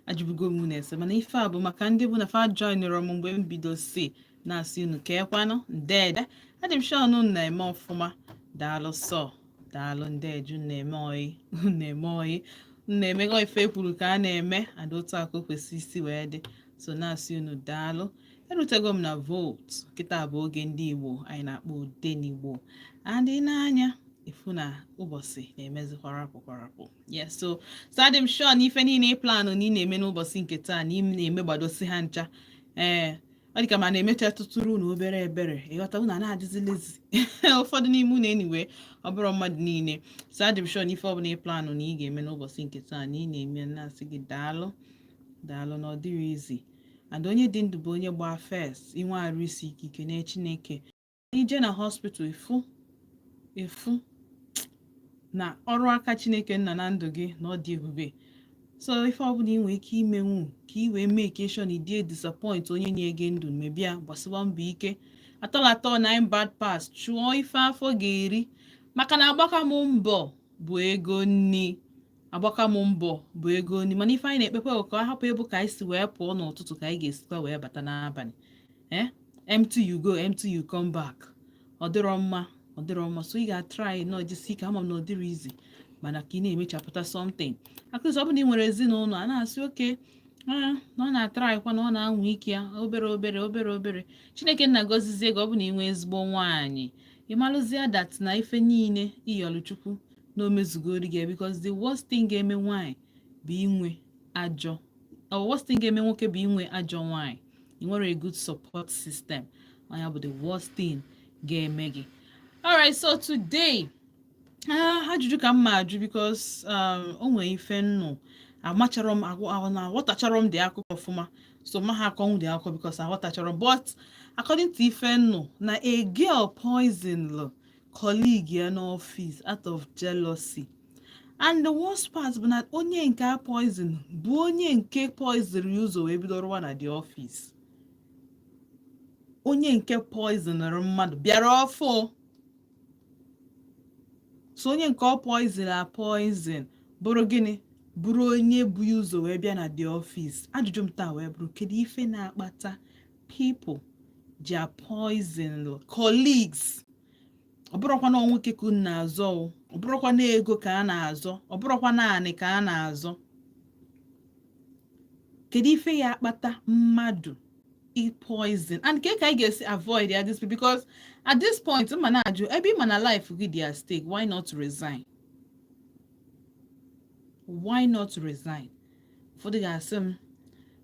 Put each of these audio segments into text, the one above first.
Ajụbugo m unu ese, mana ife a bụ maka ndị bụ na fa joinụrụ m mgbe m bido si na-asị unu keekwanụ. Ndede, adị m sure unu na-eme ọfụma. Daalụ sọ, daalụ. Ndeju na-eme oyi, na-eme oyi, na-emego ife ekwuru ka a na-eme and otu a ka o kwesị isi wee dị. So na-asị unu daalụ. Erutego m na Volt kịta bụ oge ndị Igbo anyị na-akpọ Odenigbo, and ị na-anya ifu na ụbọchị na-emezi kwarapụ kwarapụ. Yes, so adị m sure na ife niile ị planụ na ị na-eme n'ụbọchị nke taa na ị na-eme gbadosi ha ncha. Ee, ọ dị ka ma na-emecha tụtụrụ unu obere ebere ịghọta unu a na-adịzi lazy, ụfọdụ n'ime unu. Anyway, ọ bụrụ mmadụ niile. So adị m sure na ife ọbụla ị planụ na ị ga-eme n'ụbọchị nke taa na ị na-eme. Na-asị gị daalụ, daalụ na ọ dịrị izi, and onye dị ndụ bụ onye gbaa first inwe arụ isi ike. Ike na Chineke ije na hospital, ifu ifu na ọrụ aka Chineke nna na ndụ gị na ọ dị ebube. So ife ọbụla ị nwee ike imenwu ka ị wee make sure na ị dị disappoint onye na-ege ndụ mebia, gbasiwa mbọ ike atọlatọ nine bad pass, chụọ ife afọ ga-eri, maka na agbaka m mbọ bụ ego nni, agbaka m mbọ bụ ego nni. Mana ife anyị na-ekpekwa bụ ka ọ hapụ ịbụ ka anyị si wee pụọ n'ụtụtụ ka anyị ga-esikwa wee bata n'abalị. Eh, empty you go, empty you come back. Ọ dịrọ mma, ọ dịrọ mma. So ị ga-atry nọ jisi ike. Ama m na ọ dịrọ izi, mana ka ị na-emechapụta something. At least ọ bụ na ị nwere ezinụlọ a na-asị oke na ọ na-atry kwa na ọ na-anwa ike ya obere obere obere obere. Chineke nna gọzizie gị. Ọ bụ na ị nwee ezigbo nwaanyị, ị malụzie that na ife niile ịyọlụ Chukwu na o mezugori gị, because the worst thing ga-eme nwaanyị bụ inwe ajọ, or worst thing ga-eme nwoke bụ inwe ajọ nwaanyị. Ị nwere a good support system, ọ ya bụ the worst thing ga-eme gị. Alright, so today, ajụjụ ka m ma ajụ, because o nwere ife nnụ amachọrọ m na aghọtachọrọ m dị akụkọ ọfụma, so ma ha akọnwụ dị akụkọ because aghọtachọrọ m. But according to ife nnụ na a girl poisoned colleague ya n'office out of jealousy, and the worst part bụ na onye nke a poison bụ onye nke poison ya ụzọ wee bido rụwa na the office. Onye nke poisonrụ mmadụ bịara ọfụ, so onye nke ọ poison a poison bụrụ gịnị? Bụrụ onye bu ya ụzọ wee bịa na the office. Ajụjụ m taa wee bụrụ, kedu ife na-akpata people ji a poison colleagues? Ọ bụrụkwa na nwoke ka unu na-azọ o, ọ bụrụkwa na ego ka a na-azọ, ọ bụrụkwa naanị ka a na-azọ, kedu ife ya akpata mmadụ i poison? And ke ka anyị ga-esi avoid ya this? Because at this point mma na-ajụ, ebe ị ma na life gị dị at stake, why not resign? Why not resign? Ụfọdụ ga-asị m,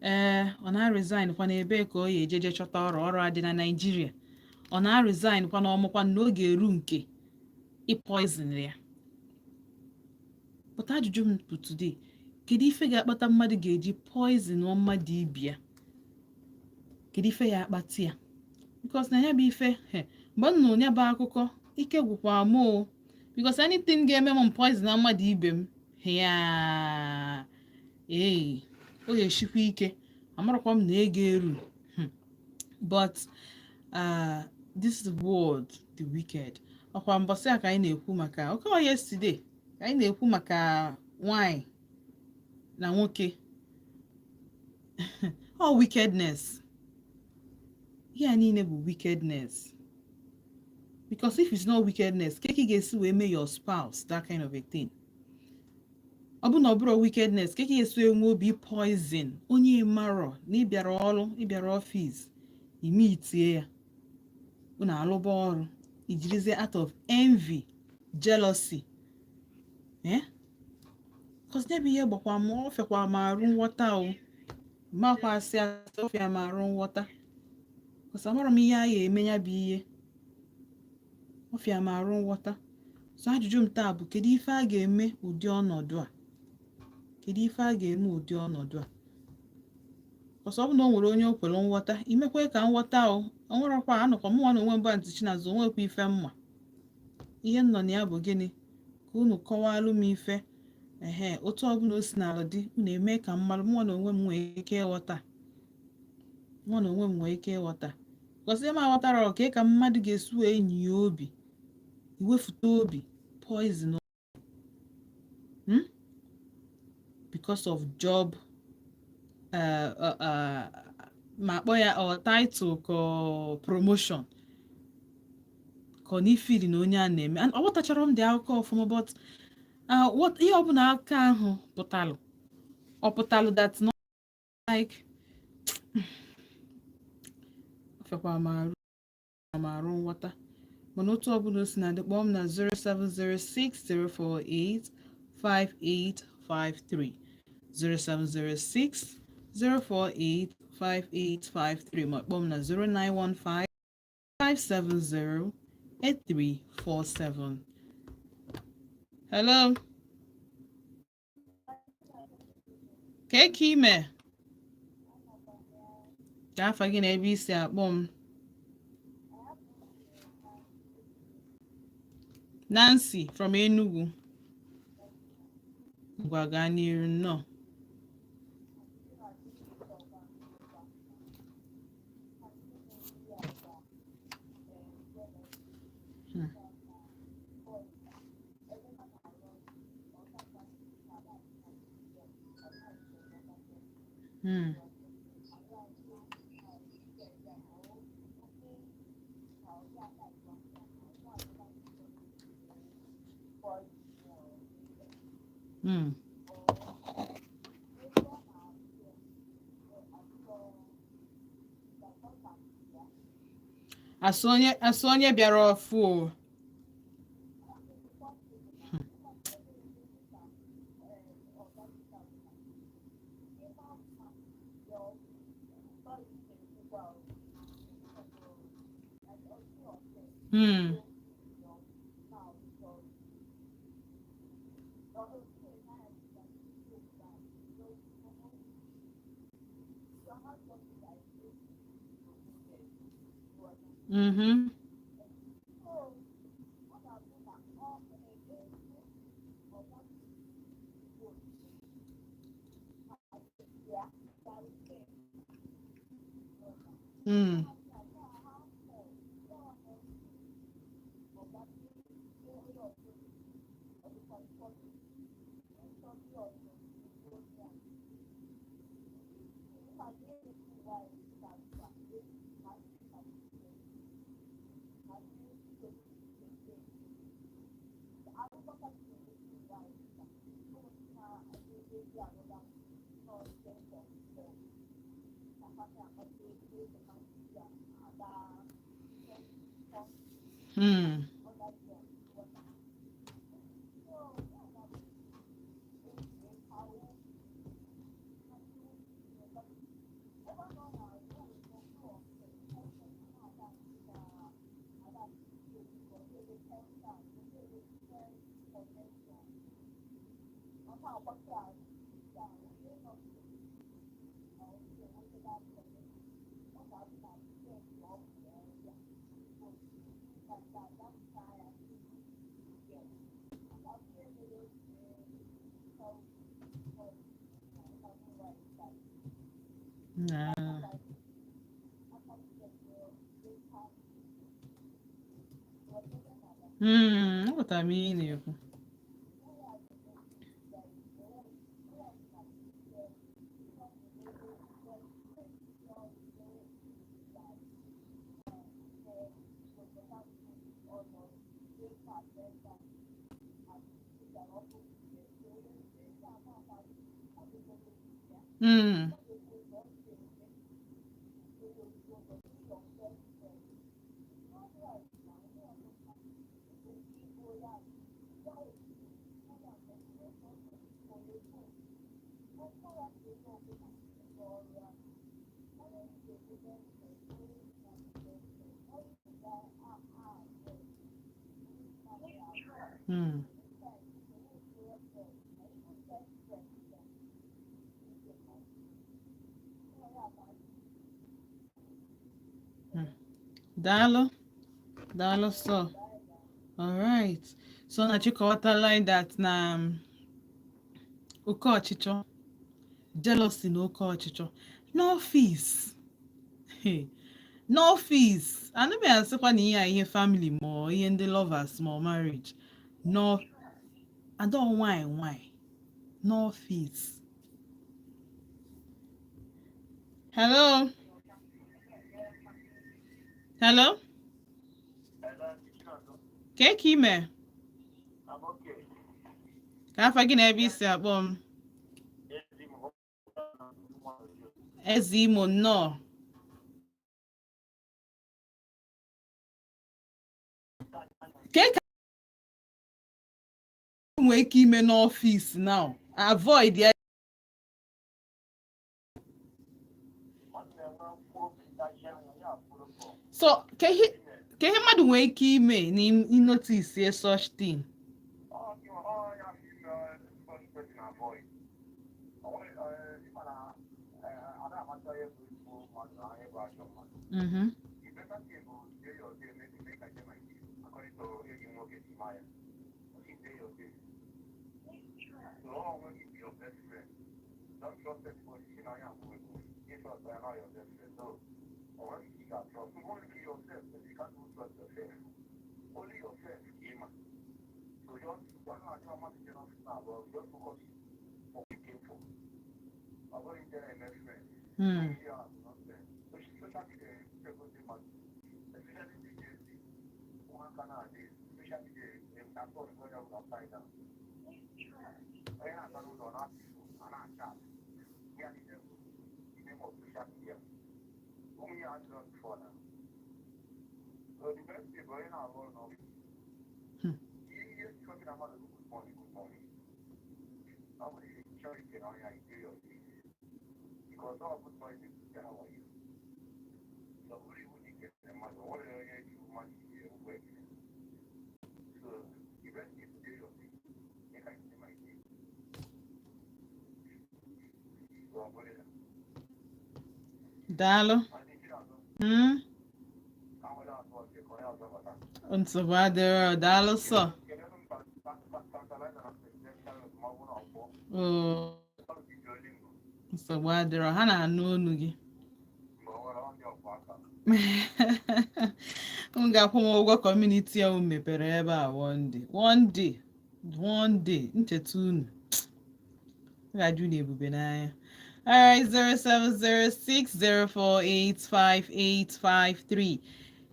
ee, ọ na-resign kwa na ebe ka ọ ya ejeje chọta ọrụ? Ọrụ adị na Naịjirịa? Ọ na-resign kwa na ọmụkwa n'oge eru nke ịpoison ya? But ajụjụ m bụ today, kedu ife ga-akpata mmadụ ga-eji poison mmadụ ibi ya? Kedu ife ya akpata ya? Because na ya bụ ife, mgbe m nụrụ ya bụ akụkọ, ike gwụkwa m o, because anything ga-eme m poison na mmadụ ibe m ya, ee, ọ ga-eshikwa ike. Amarakwa m na ego eru. But this world, the wicked. Ọkwa mbọsị a ka anyị na-ekwu maka oke ọ yesterday ka anyị na-ekwu maka nwanyị na nwoke. Ọ wickedness, ihe a niile bụ wickedness, because if it's not wickedness, ka ị ga-esi wee mee your spouse that kind of a thing? Ọ bụ na ọ bụrụ wickedness, ka ị ga-esi wee nwee obi poison onye marọ na ịbịara ọrụ, ịbịara office, ime itie ya, unu alụba ọrụ, ijirizie out of envy, jealousy, eh, cause ya bụ ihe gbakwa m, ọ fekwa m arụ nghọta o makwa asị asị ọfịa m arụ nghọta, cause amarọ m ihe a ga-eme. Ya bụ ihe ọfịa m arụ nghọta. So ajụjụ m taa bụ, kedu ife a ga-eme ụdị ọnọdụ a? Kedu ife a ga-eme ụdị ọnọdụ a? Ọsọ ọ bụ na o nwere onye o kwere nghọta, imekwe ka nghọta o. O nwerekwa anọkwa mụnwa na onwe mbụ Aunty Chinazụ, onwekwa ife mma ihe m nọ na ya bụ gịnị ka unu kọwalụ m ife ehe. Otu ọbụla o si n'ala dị, unu eme ka mmalụ mụnwa na onwe m nwee ike ịghọta, mụnwa na onwe m nwee ike ịghọta, gosi m aghọtara ka ka mmadụ ga-esi wee nyie obi, iwefute obi poison, Because of job. Ma kpọọ ya ọ title ka ọ promotion, ka ọ na ifili na onye a na-eme. And ọ ghọtachara m dị akụkọ ọfụma, but what ihe ọbụla aka ahụ pụtalụ, ọ pụtalụ that not like fekwa m arụ nghọta. Mana otu ọbụla o si na dị, kpọọ m na 0706 048 5853, 0706 048 5853, ma kpọọ m na 0915 570 8347. Hello. Ka ka ime? Ka afa gị na ebe isi akpọ m? Nancy from Enugu. Ngwa, gaa n'iru, nnọọ. Asụ onye bịara ọfụ o. Nah. Aghọtara m ihe ị na-ekwu. Daalụ. Daalụ sọ. All right. So na chịkọwatala anyị that na oke ọchịchọ, jealousy na oke ọchịchọ n'ọfịs. Hey, n'ọfịs, anaghị asịkwa na ihe a ihe family ma ọ ihe ndị lovers ma ọ marriage nọ ada nwanyị nwanyị n'ọfịs. Hello? Hello? Kee ka ime? I'm okay. Ka afa gị na ebe isi akpọ m? Eze Imo, nnọọ. Kee ka nwee ike ime n'ọfịs now avoid ya? So ka ihe mmadụ nwee ike ime na ị notice such thing? Daalụ. Nsogbu adịrọ, daalụ sọ. Oo, nsogbu adịrọ, ha na-anụ olu gị. M ga-akwụ m ụgwọ community ahụ mepere ebe a one day, one day, one day, ncheta unu m ga-ajụ unu ebube n'anya. Alright, 07060485853.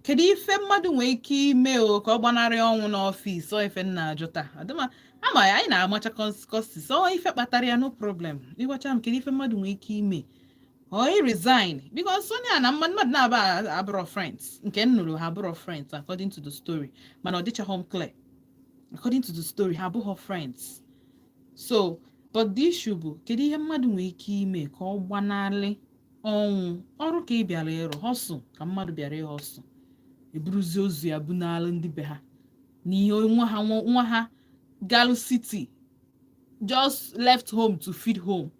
Kedu ife mmadụ nwee ike ime o ka ọ gbanarị ọnwụ n'ọfịs? Ọ ife m na-ajụ taa. Adịma ama anyị na-amacha causes ọ ife kpatara ya, no problem. Ịgwacha m kedu ife mmadụ nwee ike ime ọ ị resign, because onye a na mmadụ na-aba abụrọ friends. Nke m nụrụ, ha abụrọ friends according to the story, mana ọ dịchaghị m clear. According to the story, ha abụghọ friends. So but the issue bụ, kedu ihe mmadụ nwee ike ime ka ọ gbanarị ọnwụ? Ọrụ ka ị bịara ịrụ, hustle ka mmadụ bịara ịhustle, eburuzi ozu ya bunalụ ndị be ha na ihe nwa ha, nwa ha galụ city, just left home to feed home,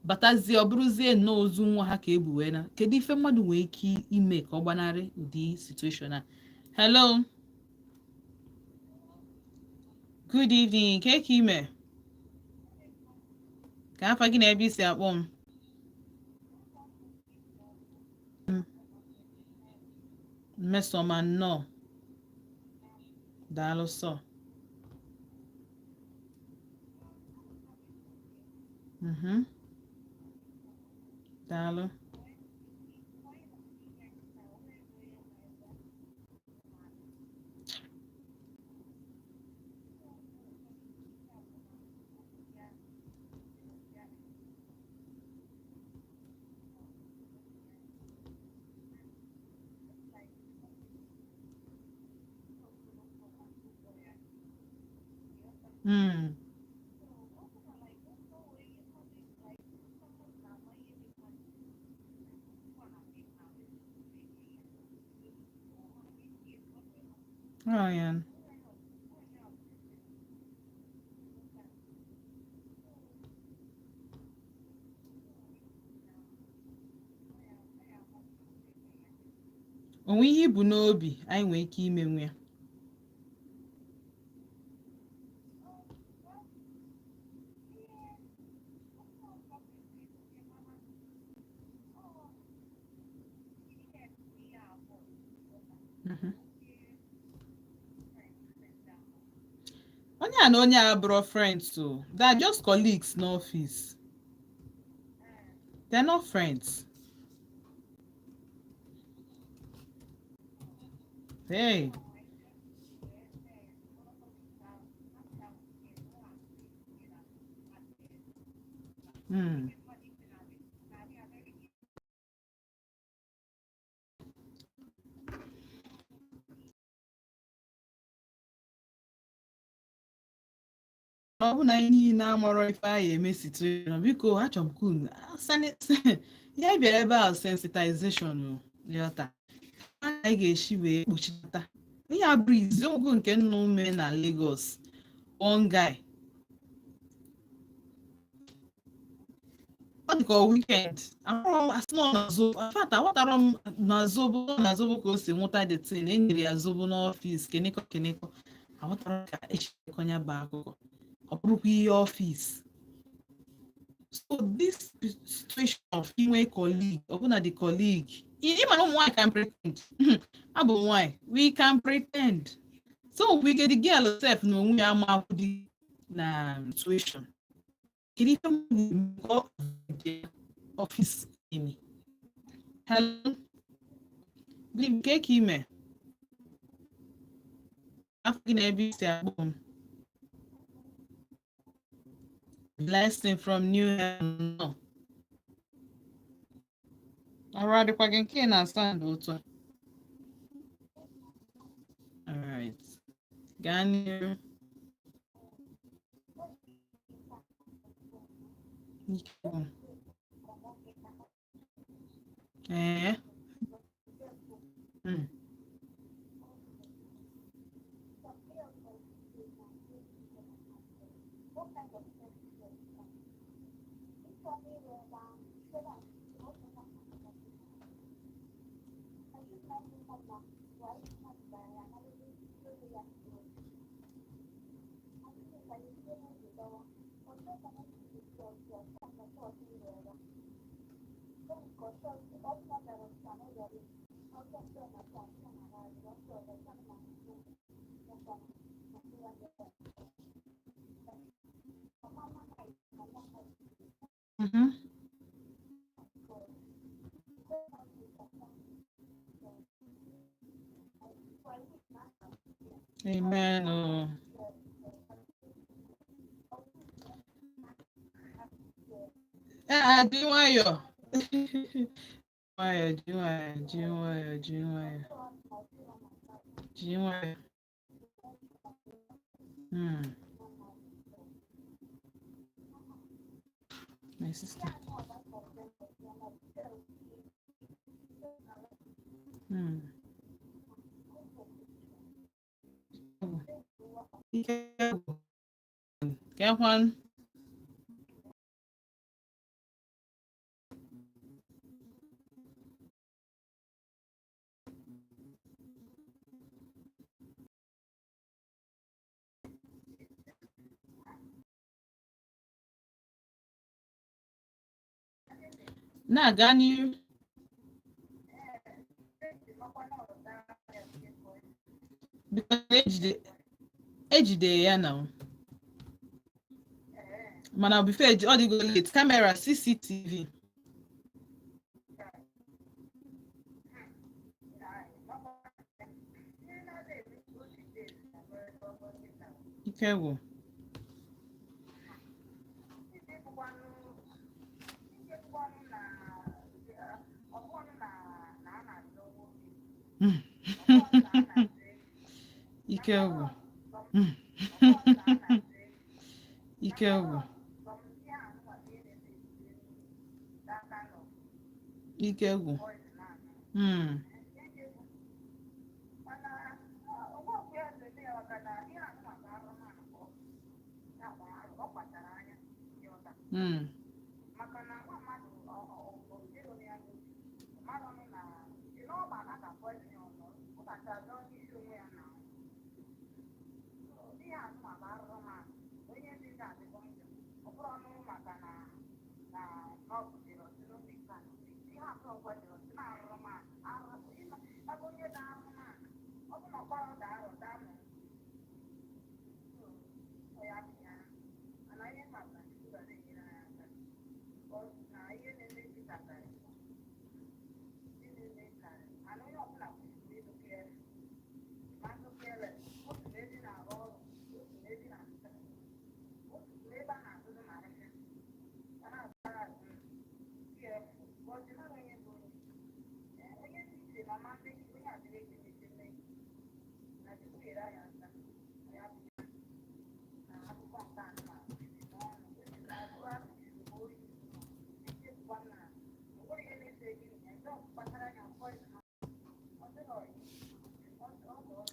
batazie, ọ bụrụzie nnọọ ozu nwa ha ka ebu wee na. Kedu ife mmadụ nwee ike ime ka ọ gbanarị ụdị situation a? Hello, good evening. Ke ka ime? Ka afa gị na ebe isi akpọ m? Mmesoma, nnọọ, daalụ sọ. Daalụ. Oh, yeah. Onwe ihe ibu n'obi anyị nwee ike imenwu ya? Onye a na onye a abụrọ friends o. They are just colleagues n'office. They're not friends. Hey. Ọ bụ na anyị niile amarọ ife anyị eme situation, biko achọrọ m ka unu ihe anyị bịara ebe a, sensitization o, ghọta anyị ga-esi wee kpuchita ihe a bụrụ iziokwu nke nna ume na Lagos. One guy, ọ dị ka ọ weekend, ahụrụ m asị na ọ na zobo. In fact, aghọtara m na zobo na zobo ka o si nwụta the thing. E nyere ya zobo n'ọfịs kenekọ kenekọ. Aghọtara m ka echekọ ya bụ akụkọ, ọ bụrụkwa ihe ọfịs. So this situation of inwe colleague, ọbụna the colleague, ị ma na ụmụ nwaanyị can pretend. Abụ m nwaanyị, we can pretend. So we get the girl sef na onwe ya ama akwụdị na situation. Kedu ife m ga-eme ka ọ avoid office enemy? Hello. Blim, ke ka ime afọ gị na ebe isi akpọ m? Blessing from New Haven. No. Arụ adịkwa gị nke ị na-asa ndụ otu a? Alright. Gaa n'iru. Ike gwụ. Ee. Amen. Oh. Ee, dị nwayọọ. Nwayọọ, ji nwayọọ, ji nwayọọ, ji nwayọọ. Ji nwayọọ. My sister. Ike gwụ. Kekwan. Na-aga n'ihu. Because ejide ya na mana before ọ dịgo late, camera CCTV. Ike gwụ. Ike gwụ. Ike gwụ. Ike gwụ.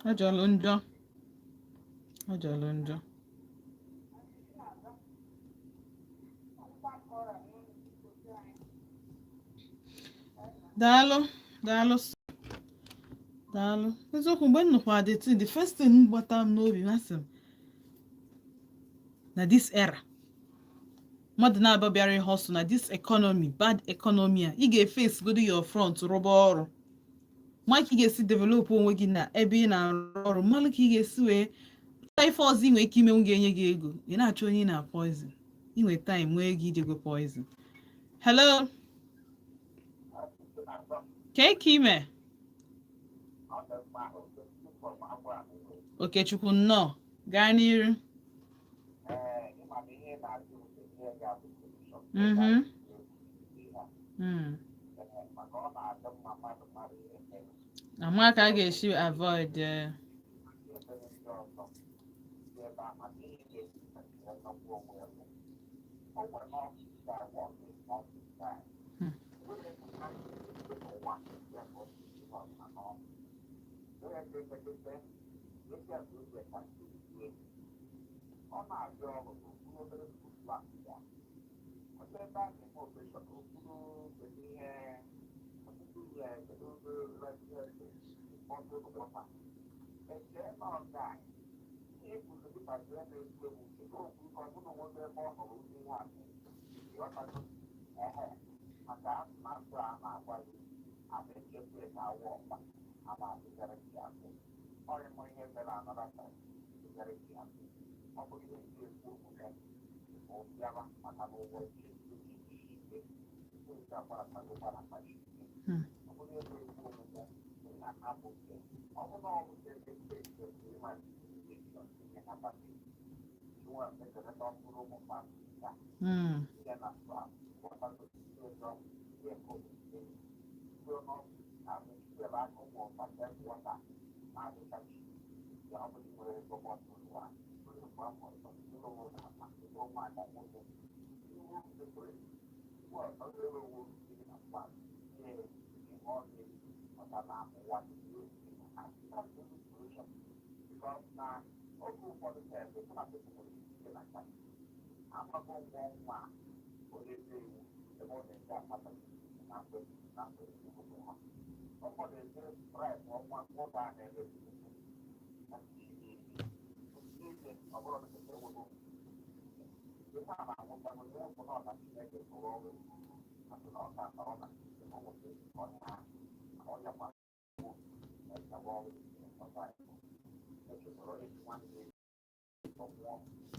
Ọ jọrọ njọ, ọ jọrọ njọ. Daalụ, daalụ, daalụ. Eziokwu, mgbe m nụkwa the thing, the first thing gbata m n'obi, masị m na this era mmadụ na-aba bịara ihe ọsọ na this economy, bad economy a, ị ga-eface godo your front, rụba ọrụ, ma ka ị ga-esi develop onwe gị na ebe ị na-arụ ọrụ, mmalụ ka ị ga-esi wee chọta ife ọzọ ị nwere ike imenwu ga-enye gị ego. Ị na-achọ onye ị na poison, inwe time nwee ego ijego poison. Hello, ka ka ime? Okechukwu, nnọọ, gaa n'iru. Ama ka a ga-esi avoid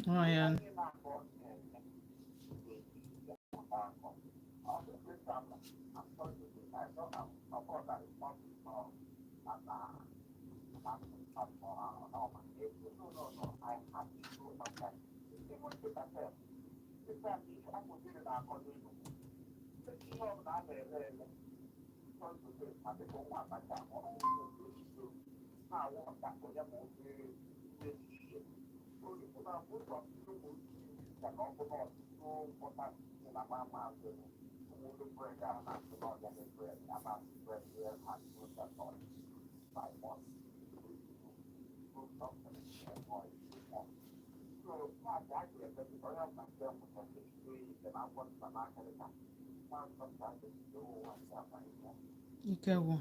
Oh, yeah. Ike gwụ.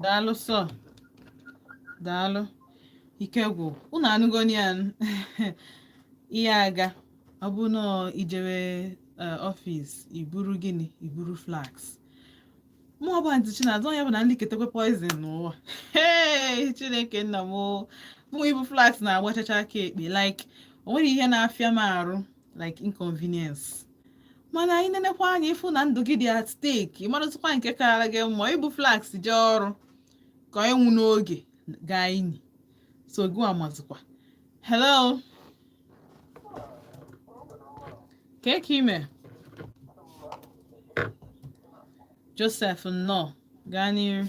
Daalụ sọ, daalụ. Ike gwụ. Unu anụgoni ya ihe aga. Ọ bụ na ijewe ọfịs, iburu gịnị? Iburu flax. Mụ ọ bụ Aunty Chinazọ ya bụ na ndị ketekwe poison n'ụwa. Hey, Chineke nna m, mụ ibu flax na-agbachacha aka ekpe, like o nwere ihe na-afịa m arụ, like inconvenience. Mana anyị nenekwa anya, ịfụ na ndụ gị dị at stake, ịmarụtụkwa nke kara gị mma, ibu flax jee ọrụ ka ịnwụ n'oge gaa ini. So gụ amazikwa. Hello, ka ka ime? Joseph, nnọọ, gaa n'iru.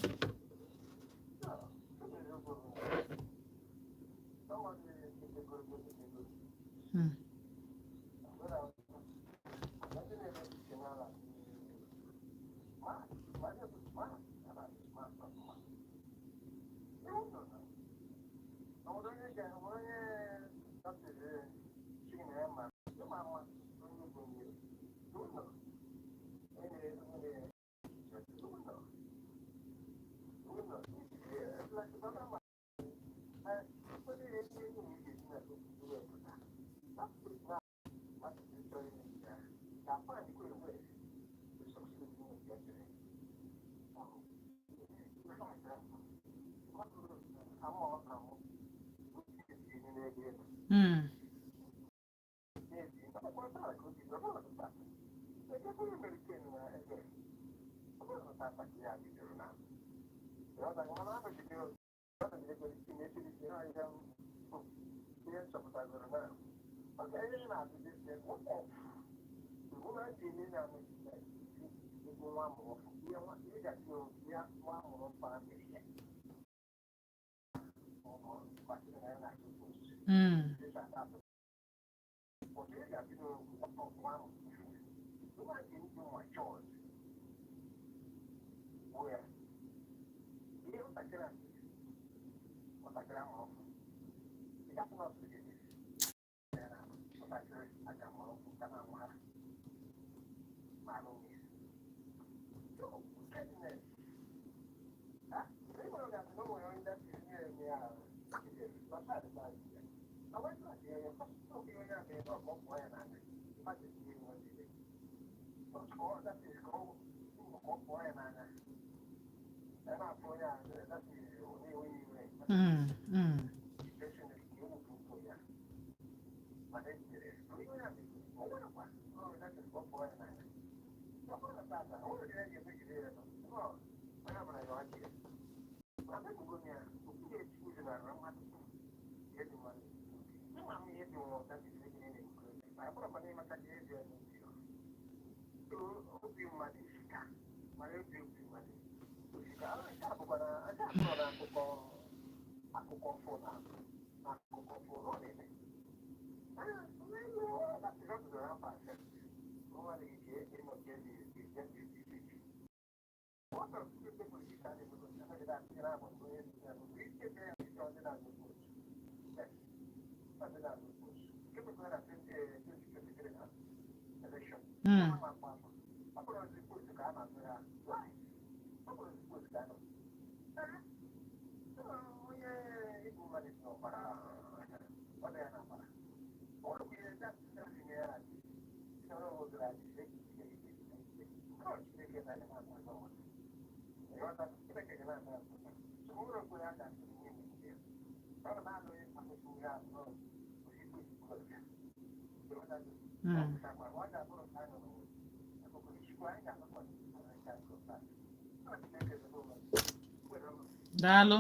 Daalụ,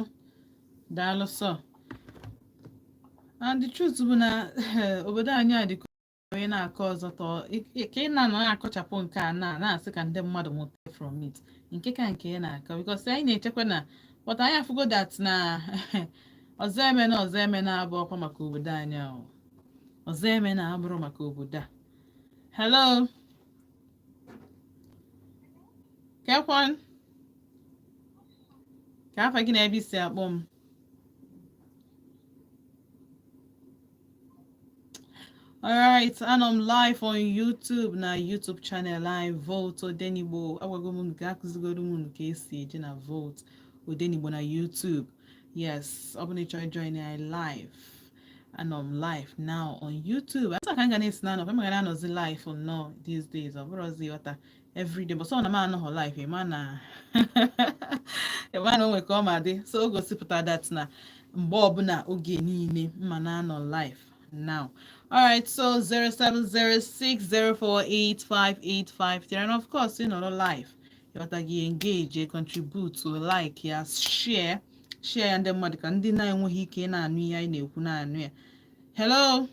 daalụ sọ. And the truth bụ na obodo anyị a dịka onye na-akọ ọzọ tọọ ka ị na-anọ na-akọchapụ nke a na na-asị ka ndị mmadụ mụta from it, nke ka nke ị na-akọ, because anyị na-echekwa na, but anyị afụgo that na ọzọ eme na ọzọ eme na-abụ ọkwa maka obodo anyị ahụ, ọzọ eme na abụrụ maka obodo a. Hello, kekwan ka afa gị na ebe i si akpọ m? Alright, anọ m live on YouTube na YouTube channel anyị, Volt Odenigbo. Agwago m nke akụzigoro m unu ka esi eje na Volt Odenigbo na YouTube. Yes, ọ bụ na ị chọrọ join anyị live, anọ m live now on YouTube. Asa ka m ga na-esi na-anọ, m ga na-anọzi live nnọọ these days. Ọ bụrụzi ghọta everyday, but ọ na m anọghọ live, ịma na ịma na o nwe ka ọ ma dị. So o gosipụta that na mgbe ọbụla, oge niile, mma na-anọ live now. Alright, so 07060485853, and of course ị nọrọ live, ịghọta gị, engage, contribute, like ya, share, share ya ndị mmadụ ka ndị na-enweghị ike na-anụ ihe anyị na-ekwu na-anụ ya. Hello,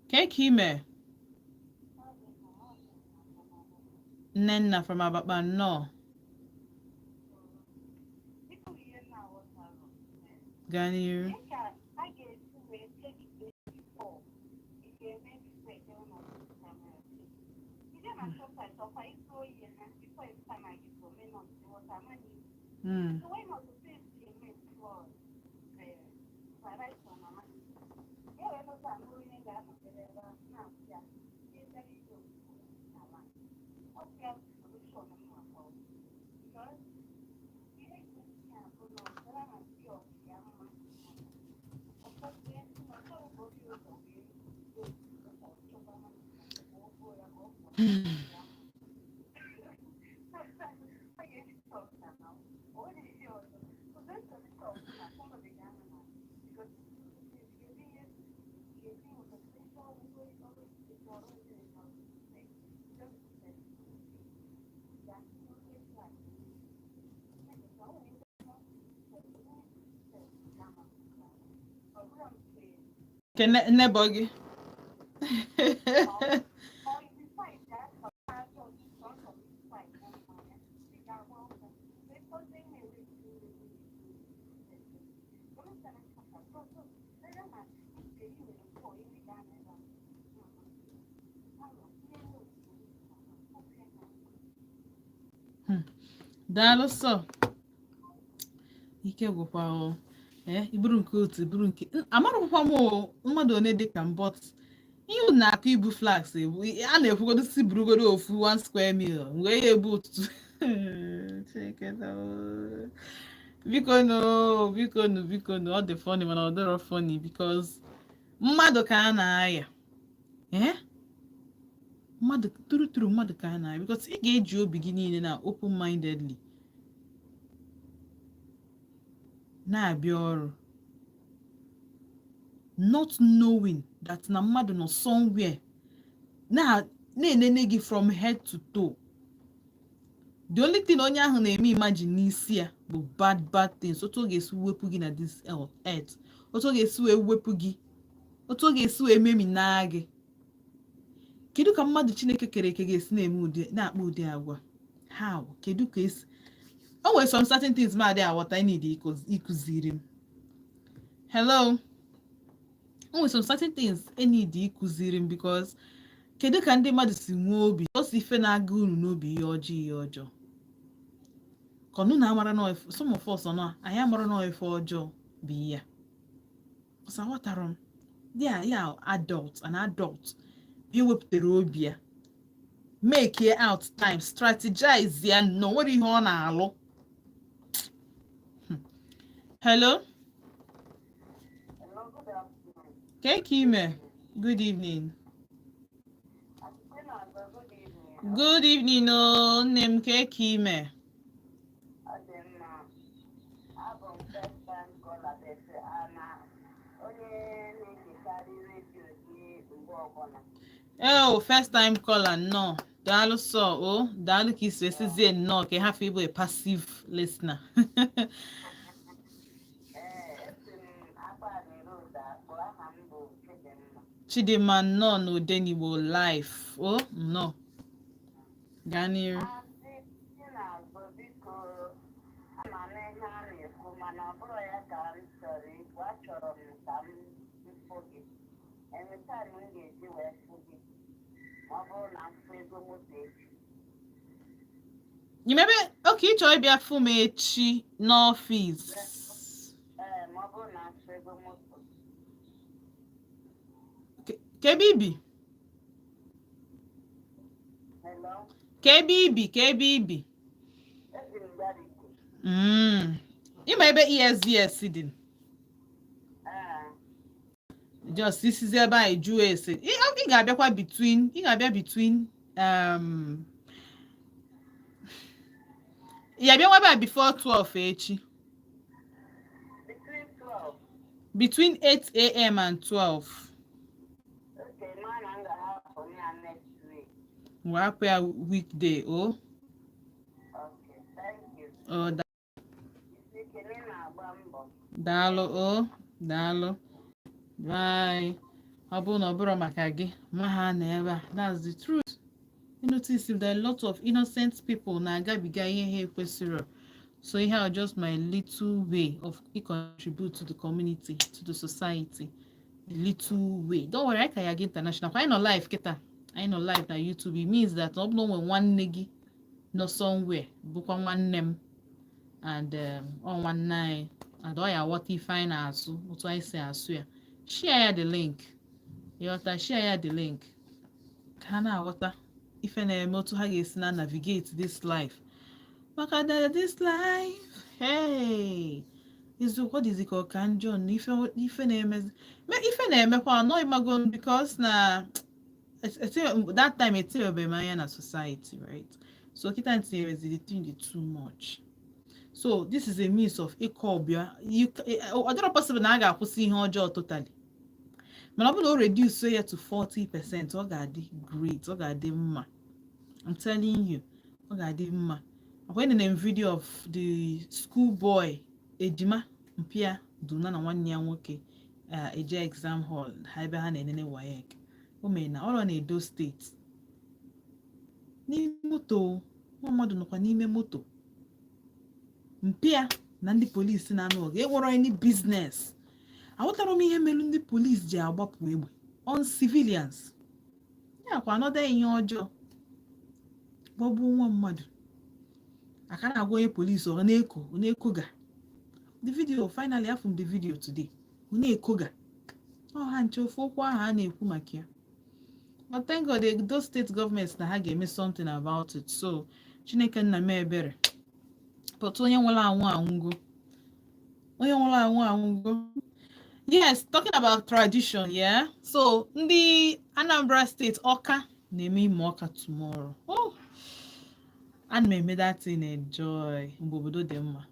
kee ka ime? Nnenna from Abakpa, nnọọ. Biko, ihe na-aghọtarụ. Gaa n'iru. Dịka a ga-esi wee chekide before ị ga-eme before ejewe na camera. Ije na Shoprite, ọkwa ịzụ oyi ha before ịzụta na gị bụ omenọt water money. So why not to pay cement for variety on mama? E wee lọta anụ onye ga-anọdebe ebe ahụ na-asị ya ihe ije ozugbo ala. Ọ bụ ya bụ solution m maka because ihe isi ya bụ na ọbara na ndị ọgụ ya mma. Ụfọdụ ndị na ọchọrọ ka obi ụzọ wee chọba ha ka ọ gbuo ya ka ọ pụọ ya. Ọ ga-eji talk na o nwere ihe ọzọ. So the solution bụ na somebody ga-anọ na because ga-ebi ihe ga-ebi ụzọ ọrụ ọrụ ọrụ just that always like Nke neighbor gị. Or you decide that sọsọ decide na mmanya ị ga-agba ụkwụ because they na-ere na nke ị nwere mpọ iri ga-anọ ebe a. Daalụ sọ. Ike gwụkwa o. Ee, iburu nke otu, iburu nke amarụkwa m o, mmadụ one dị ka m, but ihe unu na-akụ ibu flask ebu a na-ekwugodo si burugodo ofu one square meal wee ya ebu ụtụtụ. Chineke na o. Biko nụ, biko nụ, biko nụ. Ọ dị funny, mana ọ dịrọ funny because mmadụ ka a na-aya. Ee, mmadụ tụrụ tụrụ, mmadụ ka a na-aya, because ị ga-eji obi gị niile na open mindedly na-abịa ọrụ, not knowing that na mmadụ nọ somewhere na na-enene gị from head to toe. The only thing onye ahụ na-eme imagine n'isi ya bụ bad bad things, otu ọ ga-esi wepụ gị na this earth, otu ọ ga-esi wee wepụ gị, otu ọ ga-esi wee meminaa gị. Kedu ka mmadụ Chineke kere eke ga-esi na-eme ụdị na-akpa ụdị agwa? How? Kedu ka esi o nwere some certain things ma adịghị aghọta? I need ịkụziri m. Hello, o nwere some certain things I need ịkụziri m, because kedu ka ndị mmadụ si nwee obi ọsọ ife na-aga unu n'obi, ihe ọjọọ, ihe ọjọọ, ka ọnụ na-amara na some of us nọ anyị amara na ife ọjọọ bụ ihe a. Because aghọtara m ya ya adult, an adult bịa wepụtara obi ya, make out time, strategize ya na o nwere ihe ọ na-alụ. Hello. Hello, good afternoon. Ka ime? Good evening. Good evening. Good evening o, nne m. Ka ime? Ọ dị mma. Abụ m first time caller, but ana onye na-egekarị redio gị mgbe ọbụla. Oh, first time caller, nnọọ. Daalụ sọ o, daalụ ka isi esizie nnọọ ka ị hafụ ịbụ a passive listener. Ee, esi m Agbani Road akpọ. Aha m bụ Chidimma. Chidimma, nnọọ n'Odenigbo live o, nnọọ. Gaa n'iru. Asị Chinazụ, biko, ama m ihe a na-ekwu, mana ọ bụrụ ya ka m chọrọ ikwu. Achọrọ m ka m fụ gị. Enwetara m ga-eji wee fụ gị ma ọ bụrụ na m fụ ego moto echi. Nyemebe oke ị chọrọ ịbịa fụ m echi n'ọfịs? Ee, ma ọ bụrụ na m fụ ego moto. Ka ebe ibi? Hello? Ka ebe ibi? Ka ebe ibi? Ebi m Gariki. Ịma ebe ESDS dị? Ee. Just isizi ebe anyị jụọ ese. Ị ga-abịakwa between, ị ga-abịa between ị ga-abịa ebe a before 12 echi. Between 12. Between 8 a.m. and 12. Okay, ma na m ga-ahapụ ya next week. Wee hapụ ya weekday o. Okay, thank you. O. Isi ekele na-agba mbọ. Daalụ o, daalụ. Bye. Ọ bụrụ na ọ bụrụ maka gị ma ha nọ ebe a, that's the truth. Notice if there are a lot of innocent people na-agabiga ihe ha ekwesịrị. So ihe are just my little way of contribute to the community, to the society, the little way. Don't worry, anyị ka ya ga international kwa. Anyị nọ live kịta, anyị nọ live na YouTube. It means that ọ bụ na o nwere nwanne gị nọ somewhere, bụkwa nwanne m and ọ nwanne anyị and ọ ya aghọta ife anyị na-asụ, otu anyị si asụ ya. Share ya the link, ịghọta? Share ya the link ka ha na-aghọta ife na-eme, otu ha ga-esi na navigate this life, maka na this life, hey, eziokwu, ọ dịzi ka ọka njọ na ife ife na-emezi ife na-emekwa anọ ịmago, because na that time etinyebeghị m anya na society, right? So kịta ntinyerezi, the thing dị too much. So this is a means of ịkọ ọbịa. Ọ dịrọ possible na a ga-akwụsị ihe ọjọọ totally, mana ọ bụrụ na o reduce ya to 40%, ọ ga-adị great, ọ ga-adị mma. I'm telling you, ọ ga-adị mma. Akwa enene m video of the school boy, ejima mpia duna na nwanne ya nwoke eje exam hall ha, ebe ha na-enene WAEC. O mere na ọrọ na Edo Steeti, n'ime moto, nwa mmadụ nọkwa n'ime moto, mpia na ndị polisi na-anụ ọgụ. Enwere any business. Aghọtara m ihe mere ndị polisi ji agbapụ egbe on civilians. Ya kwa anọda ihe ọjọọ, gbagbuo nwa mmadụ. Aka na-agwa onye polisi, ọ na-eko, ọ na-ekoga. The video, finally afụ m the video today, ọ na-ekoga ọ ha nche ofu okwu ahụ a na-ekwu maka ya. But thank God, those state governments na ha ga-eme something about it. So Chineke nna m ebere. But onye nwụrụ anwụ anwụgo, onye nwụrụ anwụ anwụgo. Yes, talking about tradition, yeah. So ndị Anambra State, Ọka na-eme Ime Ọka tomorrow. Oh, ana m eme that thing enjoy mgbe obodo dị mma,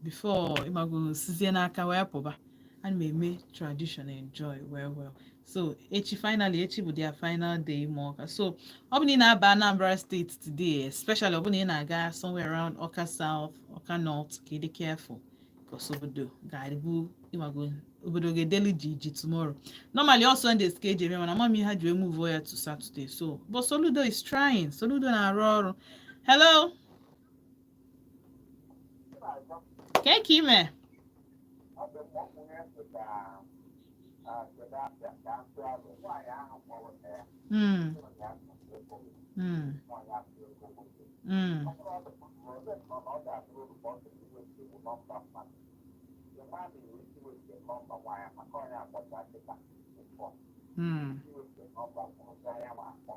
before ịmago sizie n'aka wee pụba. Ana m eme tradition enjoy well well. So echi, finally echi bụ their final day, Ime Ọka. So ọ bụ na ị na-aba Anambra State today, especially ọ bụ na ị na-aga somewhere around Ọka South, Ọka North, ka ị dị careful, because obodo ga-adịbu, ịmago, obodo ga-edeli ji tomorrow. Normally all Sundays ka eji eme, mana mami ha ji wee move ya to Saturday. So but Soludo is trying. Soludo na-arụ ọrụ. Hello, ka ka ime? Ọ dị mma. Ọ nwunye ntị ka kedu afịa ka ntụ alụ nwaanyị ahụ kpọrọ na ya ya nwaanyị asụ ego nwoke. Ọ bụrụ ọ dị ole nọ na ọ ga-atụrụ uru ka ọ sịrị iweta iwu nọmba mmadụ ịma na iwu iweta nọmba nwaanyị, maka onye akpọcha kịta ịfọ iweta nọmba nwoke ya ma akpọ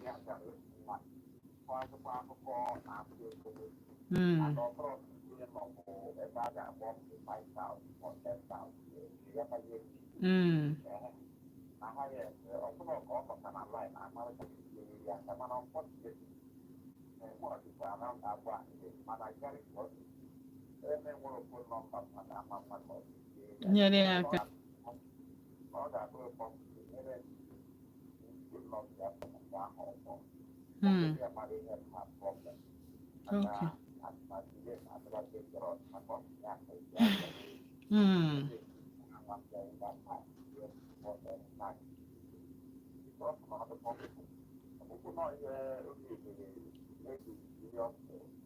ya bịara otu nwa kọazịkwa akụkọ na-asụ ego nwoke. And ọ bụrụ ihe nọ bụ ebe a ga-akpọ 5,000 or 10,000 ya kazie. Na ha ya ese ọ bụrụ ka ọ nọta na line amarịta ya aka, mana unfortunately mụ ọdịkwa around agba, mana gari ka ọ dị eme nwere phone number mmadụ ama mmadụ ọ dị. Nyere ya aka. Ọ ga-abụ possible nyere phone number ya nke ahụ ọzọ ya mara ihe ma problem. Maka na dangerous maka ọ ya ka esi aka. Because na ọ dị possible. Ọ bụkwa na ihe oge ebere maybe serious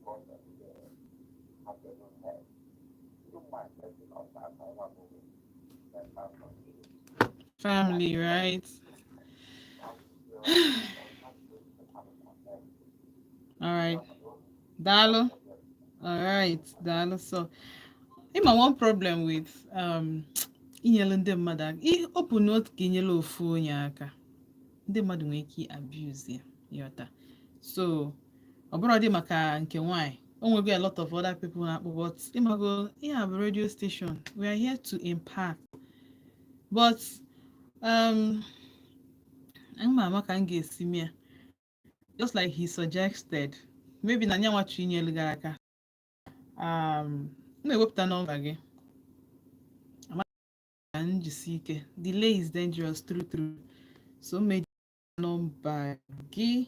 problem happen on head. You might let it not that I want to mental condition. Family, right? All right. Daalụ. All right. Daalụ. So, ịma one problem with inyelu ndị mmadụ aka, open note ka inyelu ofu onye aka, ndị mmadụ nwere ike abuse ya, ịghọta? So ọ bụrụ dị maka nke nwanyị, o nwego a lot of other people na-akpọ, but ịmago ihe a bụ radio station, we are here to impact. But ma ama ka m ga-esi mịa, just like he suggested, maybe na nyanwa chọ inyelu gị aka, m na-ewepụta nọmba gị. Ama ka m jisi ike. Delay is dangerous, true true. So m meji nọmba gị.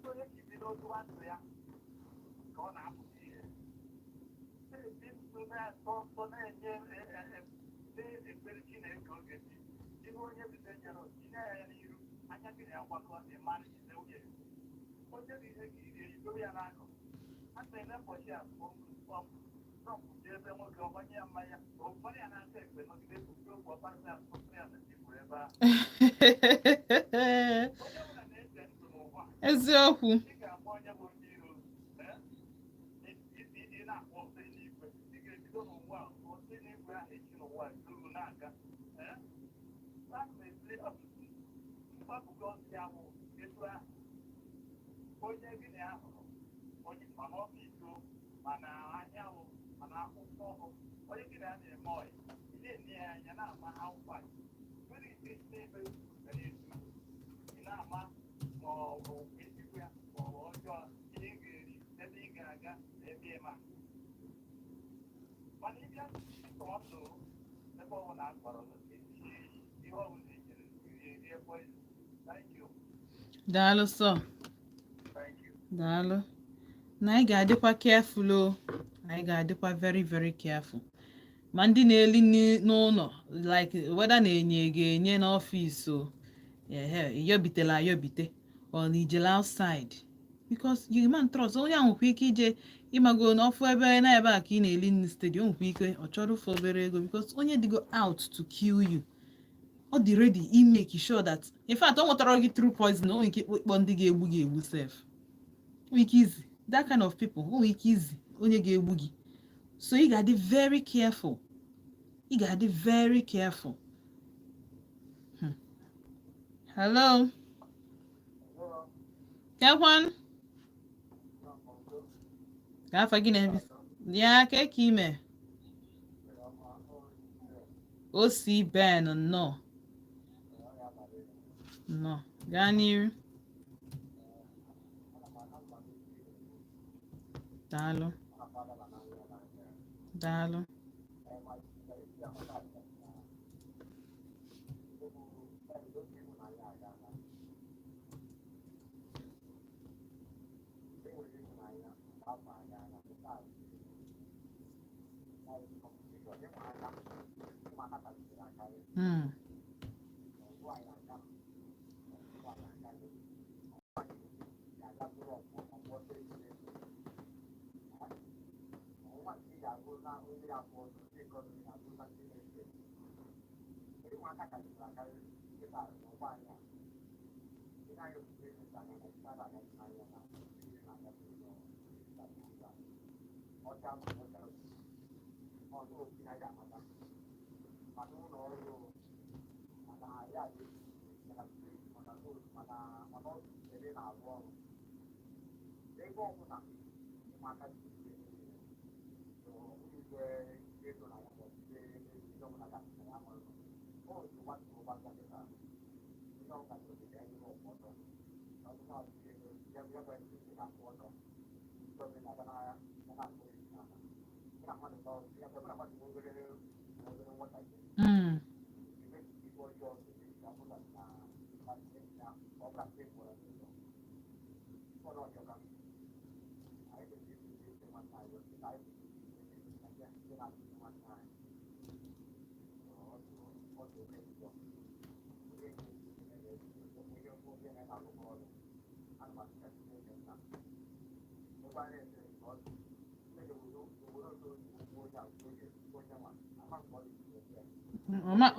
Etu onye si bido tụwa ndụ ya ka ọ na-apụta ihe, na-ebi ndụ na-atọ ụtọ, na-enye na-ekpere Chineke oge dị ihe onye bido nyere tinye ya n'iru anya gị na-agbakọ ịmara ise nwunye onye bụ ihe ka iri idobe ya n'akụkụ. A na-eme ụbọchị a rọpụta ebe nwoke ọgbanye ya mmanya, ụfọdụ ya na-asa ekpe nọgide ekwusi okwu ọkparịta ya ya na tebụl ebe ahụ. Onye ọbụla na-eze ndụ n'ụwa. Eziokwu. Ị ga-ama onye bụ onye iro. Ị na-akpọ ọsọ n'igwe, ị ga-ebido n'ụwa, ọsọ n'igwe ahụ echi n'ụwa duru na-aga. Ana m esi mgbapụga ọsọ ya bụ etu ahụ onye gị na ya hụrụ onye, mana ọfịs o, mana ahịa o, mana akwụkwọ o, onye gị na ya na-eme ọyị, ị na-enye ya anya na-ama akwụkwọ nwere ike n'ebe ga na-etu ị na-ama ma ọ bụ ezigbo ya ma ọ bụ ọjọọ, ihe ị ga-eri, ebe ị ga-aga na ebe ị ma. Mana ịbịa tụọ ndụ ebe ọ bụla a kpọrọ ihe ọ bụla ejere rie rie poison. Thank you. Daalụ sọ. Thank you. Daalụ. Na anyị ga-adịkwa careful o, anyị ga-adịkwa very very careful, ma ndị na-eli nri n'ụlọ, like whether na-enye ga-enye n'ọfịs o, ehe, iyobitela ayobite or na ijele outside, because you man trust onye ahụ nwekwa ike ije ịmago n'ọfụ ebe na ebe a ka ị na-eli nri steady. O nwekwa ike ọ chọrọ ụfụ obere ego, because onye dịgo out to kill you, ọ dị ready imake sure that, in fact, ọ nwetara gị through poison. O nwere ike ịkpọ ndị ga-egbu gị egbu sef. O nwere ike izi that kind of people, o nwere ike izi onye ga-egbu gị. So ị ga-adị very careful, ị ga-adị very careful. Hello, kekwan ka afa gị na ya ke ka ime o si Ben? Nnọọ, nnọọ, gaa n'iru. Daalụ, daalụ.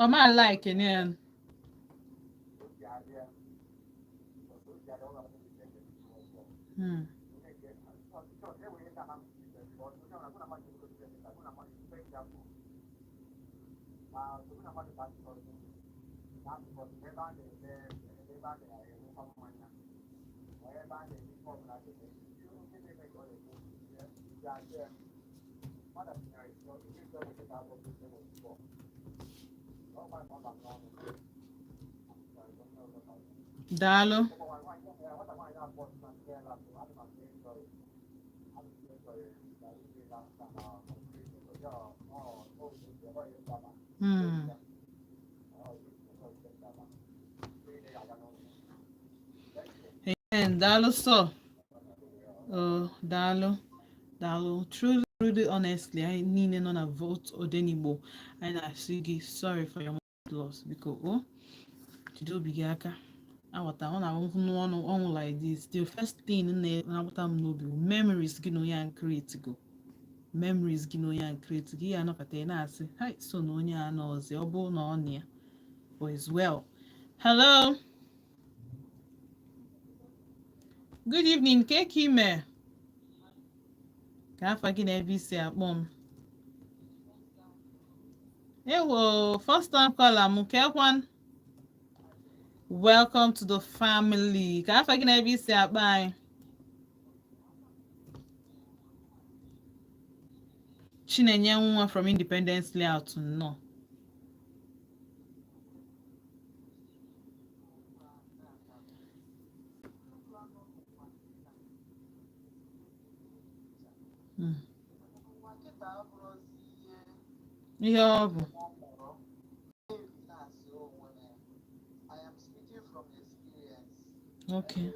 Ọma like ya. Daalụ. Amen. Daalụ sọ. Oh, daalụ. Daalụ. Truly, truly, honestly, anyị niile nọ na Volt Odenigbo, anyị na-asị gị sorry for your loss. Biko, o jide obi gị aka. Aghọta ọ na-ahụ n'ọnụ ọnwụ like this. The first thing na-agbata m n'obi bụ memories gị na onye a create go. Memories gị na onye a create gị ya anọkọta ị na-asị, "Hi, so na onye a nọọzi, ọ bụrụ na ọ na ya." But as well. Hello. Good evening, ke ka ime? Ka afa gị na ebe isi akpọ m? Ewo, first time caller m kekwan. Welcome to the family. Ka afa gị na ebe isi akpọ anyị? Chinenye nwa from Independence Layout nnọọ. Ihe ọ bụ. Okay.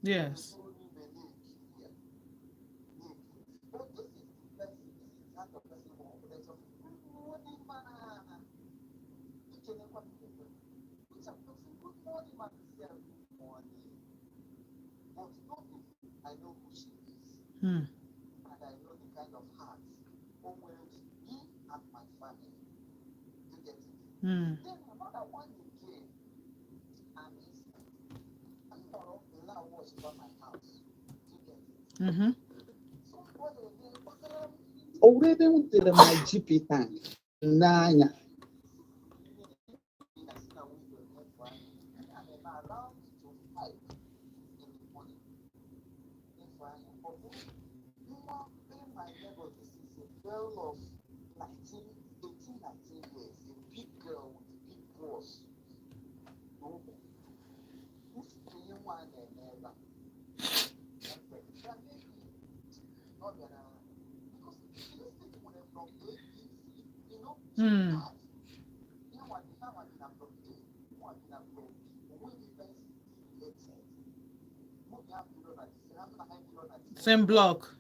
Yes. O were ebe m tere my GP tank n'anya. Same block.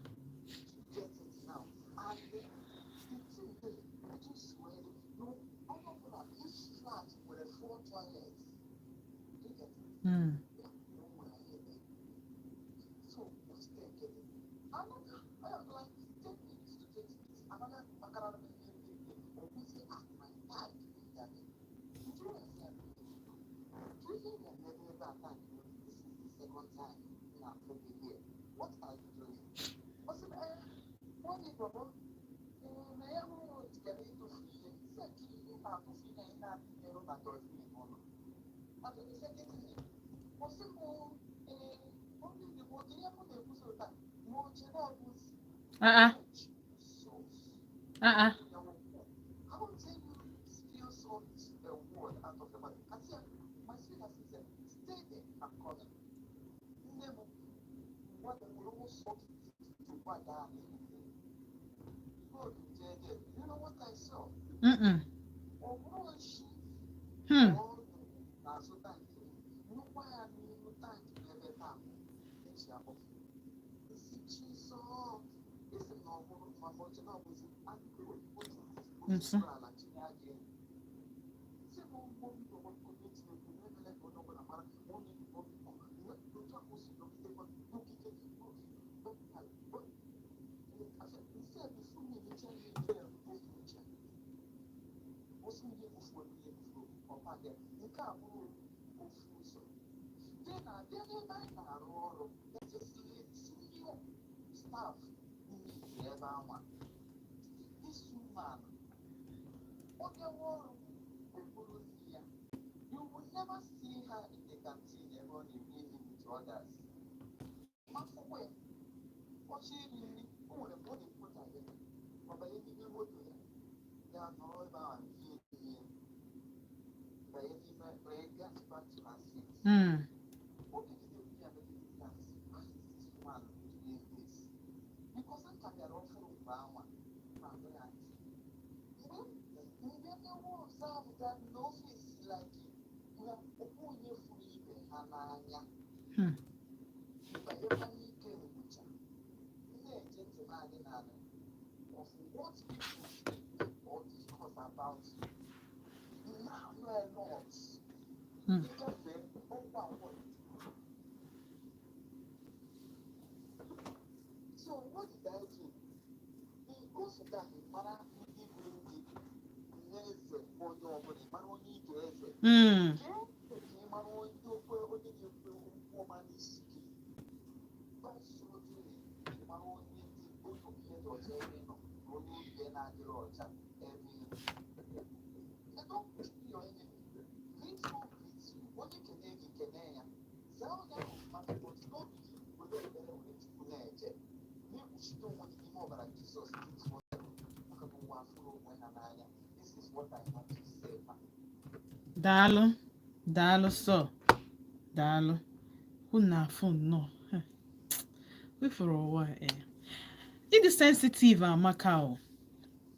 Ah ah. Ah ah. Mm-mm. Hmm. Nso. Nke a bụrụ ofu ụzọ dị na-abịa n'ebe anyị na-arụ ọrụ. Senior staff meeting ebe anwa, this woman, ọ bịawa ọrụ, okporozi ya, you will never see her in the canteen ebe ọ na-eri nri with others. Mafụkwa ya ọchọ iri nri, o nwere mgbe ọ na-ekwuta ya, ọ banye n'ime moto ya, ya nọrọ ebe ahụ rie nri ya, banye n'ime, banye gas back to her seat. O megide ya, megide ya, why is this woman doing this? Because a ka bịara ọfụrụ mgbe anwa ma agwa ya ntị. Mgbe mewe observe that n'office, like na okwu onye fụrụ ibe ha n'anya. Banyekwa n'ike ngwụcha, na-eje ntị na-adị n'ala of what people speak or discuss about you now know a lot. Ịgafe ọgwa ngwa. So what did I do? Because of that, mara ndị bụ ndị na-eze onye ọbụla, ị mara onye ị ga-eze. Kee ka ị mara onye okwe, onye ga-ekwe okwu ọma n'isi gị. By so doing, ị mara onye dị, onye obi ya dị ọcha ebe ị nọ na onye obi ya na-adịrị ọcha ebe ị nọ. And don't be your enemy. Greet who greets you. Onye kene gị, kene ya. Zaa onye ahụ mmadụ, but n'obi gị were ekpere were Chukwu na-eje. Na-ekpuchite onwe gị n'ime ọbara Jizọs 24/7, maka na ụwa fụrụ onwe ha n'anya. This is what I want to say, ma. Daalụ, daalụ sọ, daalụ. Unu na-afụ nnọọ. Wefụrụ ụwa ee. Ịdị sensitive amaka o.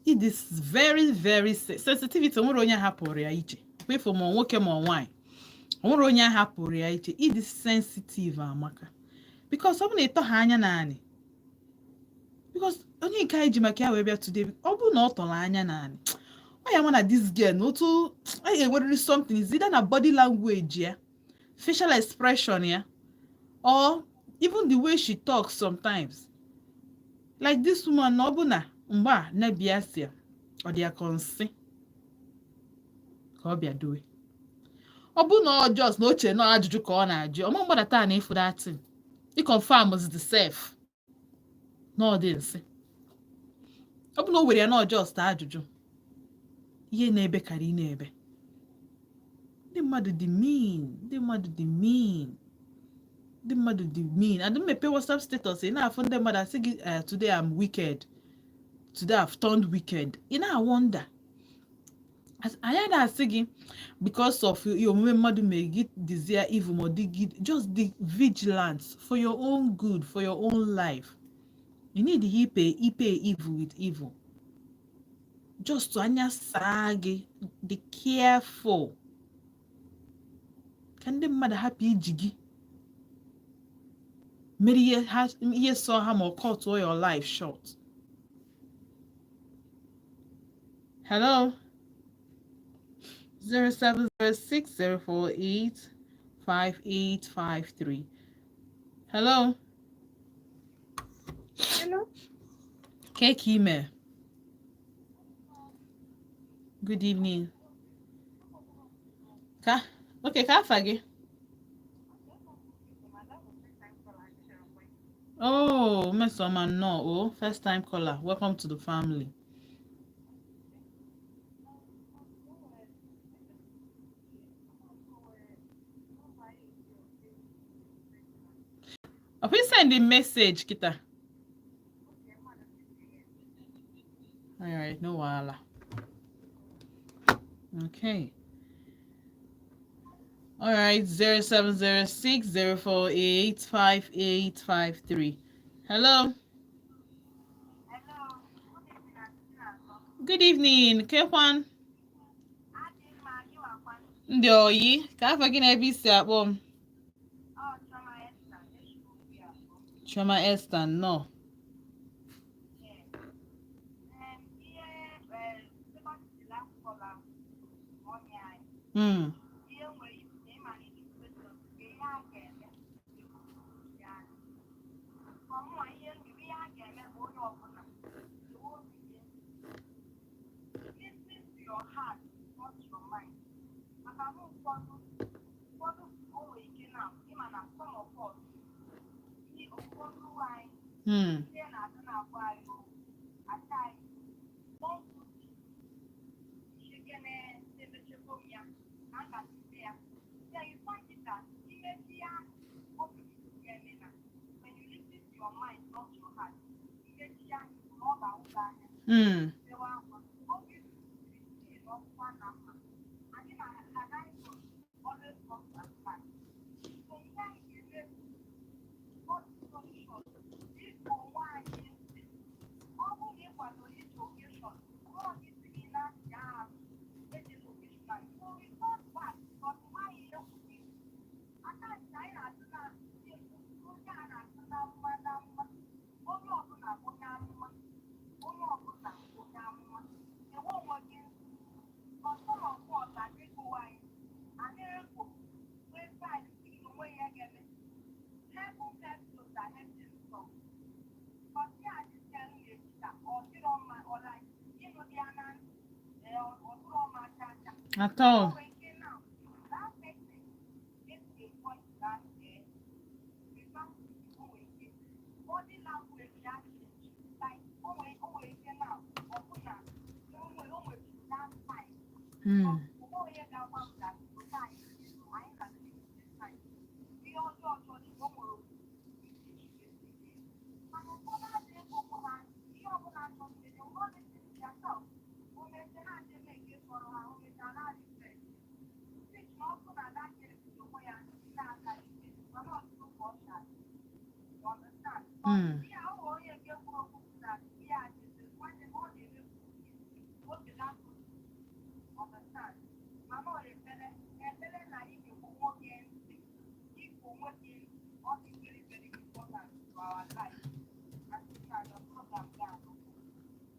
Ịdị very very sensitivity, onwere onye hapụrụ ya iche. Kwefu ma ọ nwoke ma ọ nwaanyị. Onwere onye hapụrụ ya iche. Ịdị sensitive amaka. Because ọ bụ na ịtọ ha anya naanị. Because onye nke anyị ji maka ya wee bịa today, ọ bụrụ na ọ tọrọ anya naanị, ọ ya ma na this girl na otu ọ ga-enwerịrị something, is either na body language ya, facial expression ya, or even the way she talks sometimes. Like this woman, na ọ bụ na mgbe a na-ebịa si ya, ọ dị ya ka nsị ka ọ bịa dowe. Ọ bụ na ọ just na oche na ajụjụ ka ọ na-ajụ, ọma mgbadata na ịfụ that thing. Ị confirm the self na ọ dị nsị. Ọ bụ na o were ya na ọ just ajụjụ, ihe na-ebe karị na-ebe. Ndị mmadụ dị mean, ndị mmadụ dị mean, ndị mmadụ dị mean. Adị mmepe WhatsApp status, ị na-afụ ndị mmadụ asị gị, "Today I'm wicked, today I've turned wicked." Ị na-wonder. Anyị na-asị gị because of your omume mmadụ mere gị dịzie evil ma ọ dị gị, just be vigilant for your own good, for your own life. You need ipe evil with evil. Just anya saa gị, dị careful ka ndị mmadụ hapụ iji gị mere ihe ha, ihe sọ ha, ma ọ cut your life short. Hello, 07060485853. Hello. Hello. Keke ime? Good evening. Ka okay, ka afa gị? Oh, Mmesoma, nnọọ o, first time caller. Welcome to the family. Ọkwa send the message kịta. All right, no wahala. Okay. All right, 07060485853. Hello. Hello. Good evening, Aunty Chinazọ. Good evening. Kekwan. Adị mma, gị wakwa? Ndị oyi, ka afọ gị na ebe isi akpọ m? Ọ Chioma Esther, eshiri obi abụọ. Chioma Esther, nnọọ. Yes. Ihe second to the last caller, mommy anyị. Ihe nwere isi na ịma na ịdị question nke ihe a ga-eme ya. Ọmụma ihe a ga-eme bụ onye ọbụla iwu obi gị. Listen to your heart, not your mind. Maka na ụfọdụ At all.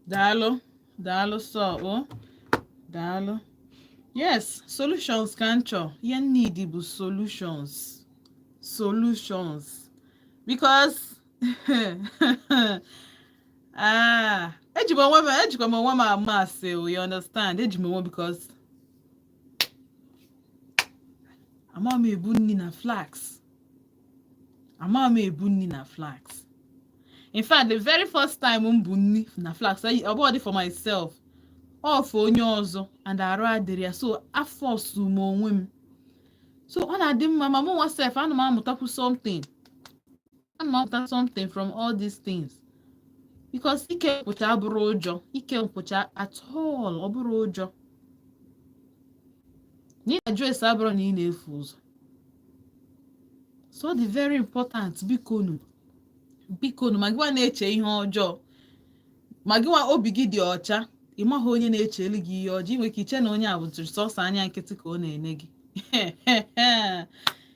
Daalụ, daalụ sọ o. Daalụ. Yes, solutions ka m chọ. Ihe need bụ solutions. Solutions. Because ah, eji m onwe m, ejikwa m onwe m ama asị o, you understand? Eji m onwe, because ama m ebu nni na flask. Ama m ebu nni na flask. In fact, the very first time m bu nni na flask, ọ bụghị for myself, ọ for onye ọzọ, and arụ adịrị ya, so afọsụ m onwe m. So ọ na-adị mma ma mụ nwa sef, ana m amụtakwu something, ana m amụta something from all these things, because ike nkwụcha abụrụ ụjọ, ike nkwụcha at all ọ bụrụ ụjọ. Na ị na-ajụ ese abụrụ na ị na-efu ụzọ. So ọ dị very important. Bikonu, bikonu, ma gịnwa na-eche ihe ọjọọ, ma gịnwa obi gị dị ọcha, ị maghị onye na-echelu gị ihe ọjọọ. Ị nwere ike iche na onye a bụ sọsọ anya nkịtị ka ọ na-ene gị.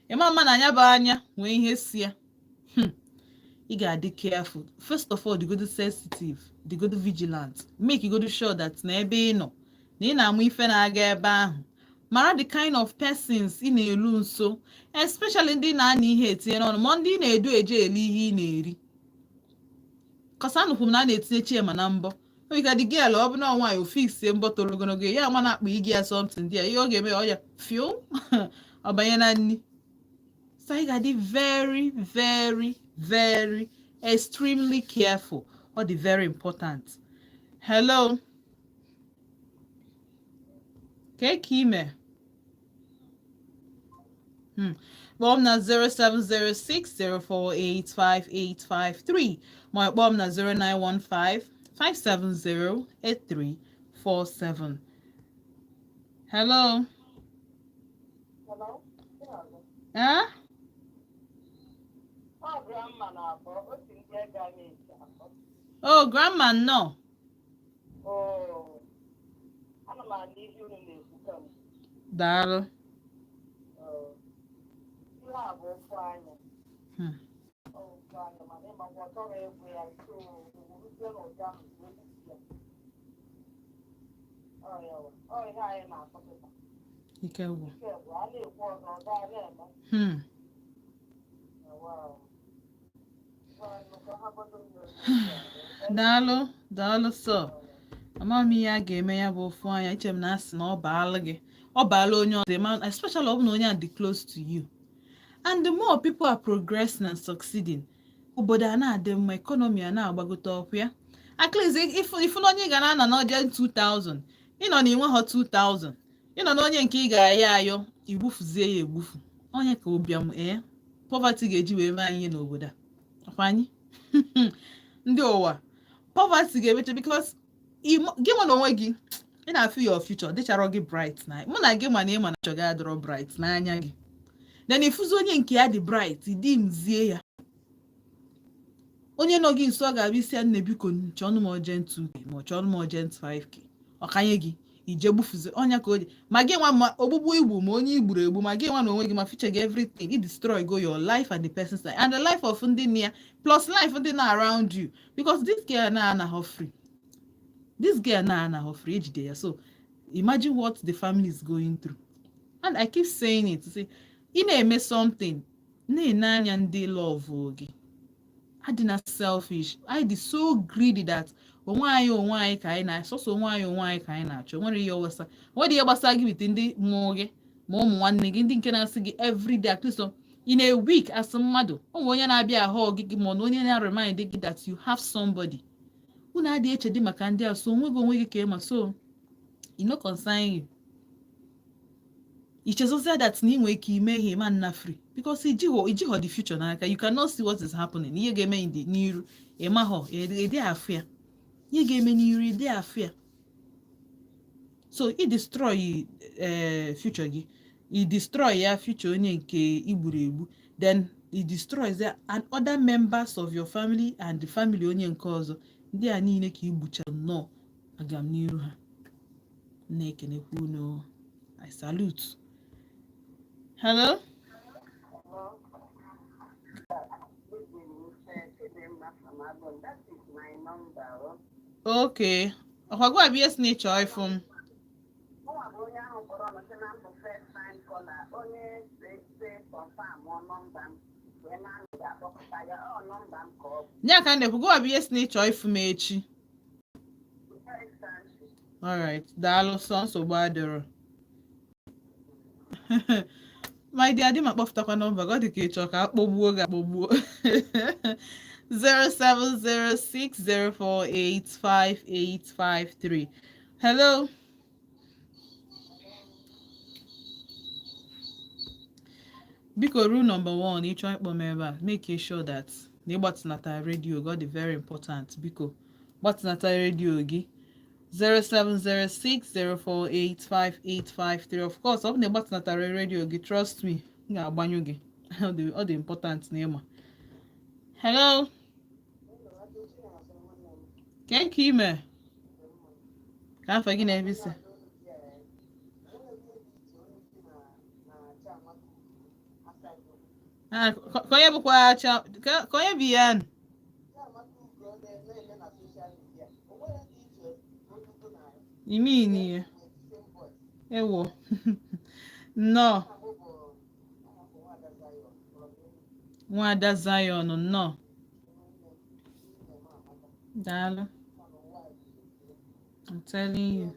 Ịma mma na anya bụ anya nwee ihe si ya. Ị ga-adị careful. First of all, dịgodo sensitive, dịgodo vigilant, make godo sure that na ebe ị nọ na ị na-amụ ife na-aga ebe ahụ. Mara the kind of persons ị na-elu nso, especially ndị na-ana ihe etinye n'ọnụ, ma ndị ị na-edu eje eli ihe ị na-eri. Kọsa anụkwu m na a na-etinye chiema na mbọ. O ka dị girl, ọ bụ na nwaanyị ofixie mbọ toro ogologo ya, ama na-akpa igi ya something dị ya, ihe ọ ga-eme, ọ ya fio, ọ banye na nni. So ị ga-adị very, very, very extremely careful. Ọ dị very important. Hello, ka ime. Kpọọ m na 07060485853, ma kpọọ m na 09155708347. Hello. Hello? Eh? Ọ grandma na-abọ, o si ndị ego a na-eji akpọ. Oh, grandma, nnọọ. Oh, ana m anụ ihe unu na-ekwu kamgbe. Daalụ. Oh, ihe a bụ ofu anya. Ọ ofu anya, mana ịmakwa ọ chọrọ ịgwụ ya, so owuruzie n'ụdị ahụ wee butu ya. Ọ ya wa. Ọ ihe anyị na-akọ kịta. Ike gwụ. Ike bụ a na-ekwu ọzọ, ọ gaa na-eme. Wow. Ngwa, ka ha godo mmiri. Daalụ, daalụ sọ. Ama m ihe a ga-eme ya bụ ofu anya. Eche m na asị na ọ baala gị, ọ baala onye ọzọ, ma especially ọ bụ na onye a dị close to you. And the more people are progressing and succeeding, Obodo a na-adị mma, economy a na-agbagote ọkụ ya. At least ifu na onye ị ga na-ana n'ọje 2000, ịnọ na inweghọ 2000, ịnọ na onye nke ị ga-ayọ ayọ, igbufuzie ya egbufu. Onye ka ụbịam, ee, poverty ga-eji wee mee anyị ihe n'obodo a. Ọkwa anyị ndị ụwa, poverty ga-emecha, because gị nwa na onwe gị, ị na-afụ your future dịchara gị bright na mụ na gị, ma na ịma na future gị adịrọ bright n'anya gị. Then ịfụzi onye nke ya dị bright, dị mzie ya, onye nọ gị nso, ọ ga-abịa isi ya, "Nne, biko, chọọnụ m urgent 2K ma ọ chọọnụ m urgent 5K." Ọkanye gị ije gbufuzi ọnya ka o ji ma gị nwa, ma ogbugbu igbu, ma onye igburu egbu, ma gị nwa na onwe gị, ma future gị, everything i destroy go, your life and the person's life and the life of ndị nne ya, plus life ndị na around you, because this girl na anaghọ free, this girl na anaghọ free, ejide ya. So imagine what the family is going through. And I keep saying it, say ị na-eme something, na-ene anya ndị love gị. Adịna selfish. Anyị dị so greedy that onwe anyị ka anyị na sọsọ onwe anyị ka anyị na-achọ. Nwere ihe ọgbasa, nwere ihe gbasara gị with ndị mmụọ gị, ma ụmụ nwanne gị, ndị nke na-asị gị everyday, at least in a week, as mmadụ ụmụ onye na-abịa ahụ gị, ma ọ na onye na-remind gị that you have somebody. Unu adịghị echedi maka ndị a. So onwe gị, onwe gị ka ịma, so e no concern you. Ichezozia that na ị nwere ike ime ihe ma nna free, because ijighọ the future n'aka. You cannot see what is happening, ihe ga-eme in the n'iru. Ịmahọ ịdị afụ ya, ihe ga-eme n'iru ịdị afụ ya. So i destroy future gị, i destroy ya future onye nke igburu egbu, then i destroy the and other members of your family and the family onye nke ọzọ. Ndị a niile ka igbucha nnọọ agam n'iru ha. Na-ekenekwa unu. I salute. Hello. Hello. Good evening, sir. Chidimma from Abon. That is my number. Oh. Okay, ọkwa gwa bụ ihe si na ịchọ ịfụ m. Mụnwa bụ onye ahụ kpọrọ ọnụ sị na mbụ first time caller, onye si confirm nọmba m wee na-anụ ga-akpọpụta ya. Ọ nọmba m ka ọ bụ. Nya ka m na-ekwu, gwa bụ ihe si na ịchọ ịfụ m echi. Exactly. Alright, daalụ. Sọ nsogbu adịrọ. My dear, adị m akpọpụtakwa nọmba gị. Ọ dị ka ịchọ ka akpọgbuo gị akpọgbuo. 07060485853. Hello. Biko, rule number one, ịchọ ịkpọ m ebe a, make sure that na ịgbatịnata redio gị. Ọ dị very important. Biko, gbatịnata redio gị. 07060485853. Of course, ọ bụ na ịgbatịnatara redio gị, trust me, m ga-agbanyụ gị. Ọ dị important na ịma. Hello. Ke ka ime ka afọ gị na-ebisi? Ah, ka onye bụkwa ka onye bụ ya nụ? Imi ya ewo, nnọọ. Nwada Zion, nnọọ, daalụ. I'm telling you.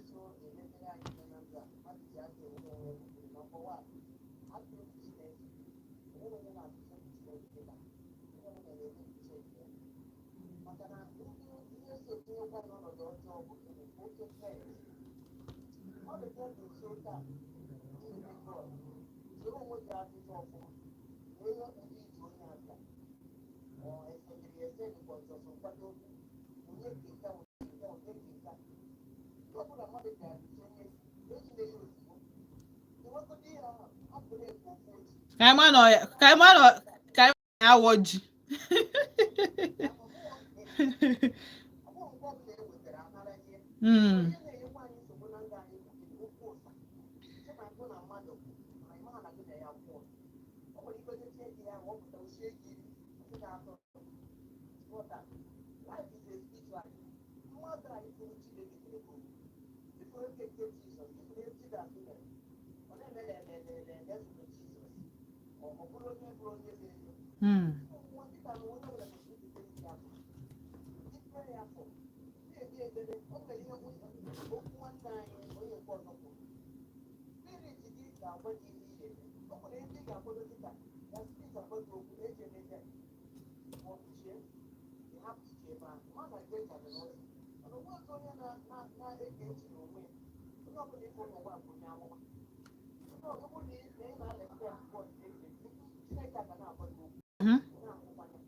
Ka anyị ma na ka anyị ma na awọ ji. Onye na-ege ntị n'onwe ya, onye ọbụla ịfụ n'ụwa bụ onye amụma. Onye ọbụla na ị na-respect God, Chineke aga na-agwa gị okwu. Na-ahụkwanya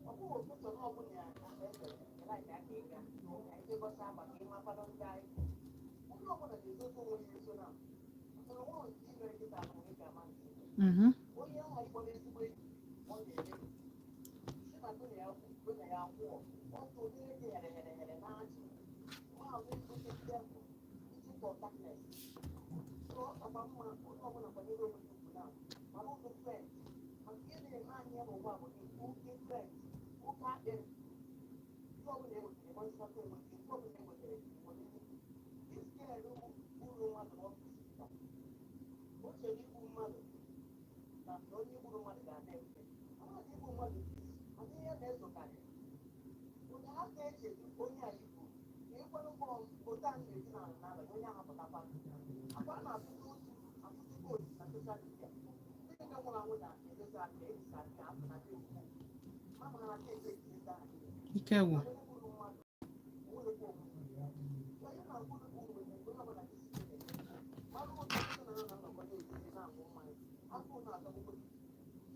ọ bụghị ụtụtụ na ọbụla ya na-ese like aka ịga ka ịgosi agba ka ịmakwado ndị anyị. Onye ọbụla ga-ezote onwe ya ezo na maka na onwe nke imere kịta na onwe ga-ama ntị. Onye ahụ ịkpọrọ ezigbo enyi, ọ ga-eme si na gụ na ya gụ na ya kwụọ ọtụ onye gị here here here na-achị maazị ezigbote devil, agent of darkness. So ọ kakwa mma onye ọbụla kwanyere onwe ya ugwu na mara ụdị friend, maka ihe na-eme anyị ya n'ụwa bụ oke friend, oke akpịrị. Ihe ọbụla e wetara gbasịkọta enweta, ihe ọbụla e wetara nwere. This girl gburu mmadụ n'office taa, o chere igbu mmadụ na onye gburu mmadụ ga-ana efe amaghị igbu mmadụ, mana ihe na-esokarị ụdị ha ga-eche onye a igbu ka ịkwado otu a na-esi n'ala n'abalị, onye ahụ pụtakwa akwa a na-atụtụ otu atụtụ vote na social media. Ndị nke nwụrụ anwụ na-edosa aka ebisa aka apụta ekwu mama ha na-eke ekirịta ha niile. Ike gwụ. Onye gburu mmadụ onwerekwa omume onye na-akwụrụ bụ mgbe onye ọbụla jisi mara otu ndị na na-anọkọ na-etiti na-aṅụ mmanya, agụụ na-atọgbukwe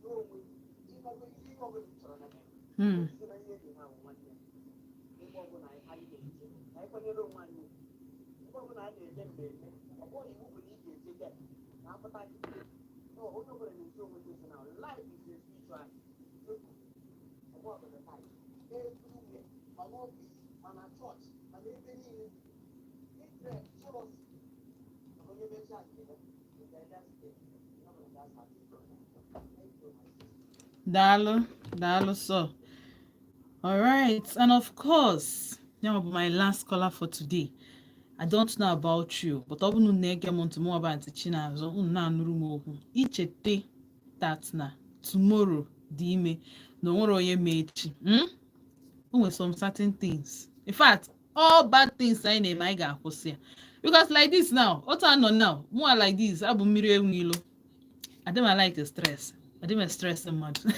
n'onwe ịgago ihe ọbụla ị chọrọ na ya. Site na ihe eji ha ahụ nwanne, ebe ọbụla anyị na-eje, ka anyị kwanyere onwe anyị ugwu. Ebe ọbụla a na-eme mmemme, ọ bụghị iwu bụ na ị ga-eje bịa na apụta gị. No, onye ọbụla na-eji onwe gị na life is a spiritual ọgbọ ọbụla time everywhere, ma n'office, ma na chọọchị, ma n'ebe niile. Hatred, jealousy, maka onye mechaa nke ya, nke ya site, onye ọbụla ga-asa. Thank you, my sister. Daalụ, daalụ sir. All right, and of course, now will be my last caller for today. I don't know about you, but ọ bụrụ na unu na-ege m ntị, mụ ọba Aunty Chinazụ, unu na-anụrụ m okwu. Ichete that na tomorrow dị ime na o nwere onye ma echi. O nwere some certain things. In fact, all bad things anyị na-eme, anyị ga-akwụsị ya. Because like this now, otu anọ now, mụa like this, abụ mmiri enwe ilo. Adị m like stress. Adị m stress mmadụ.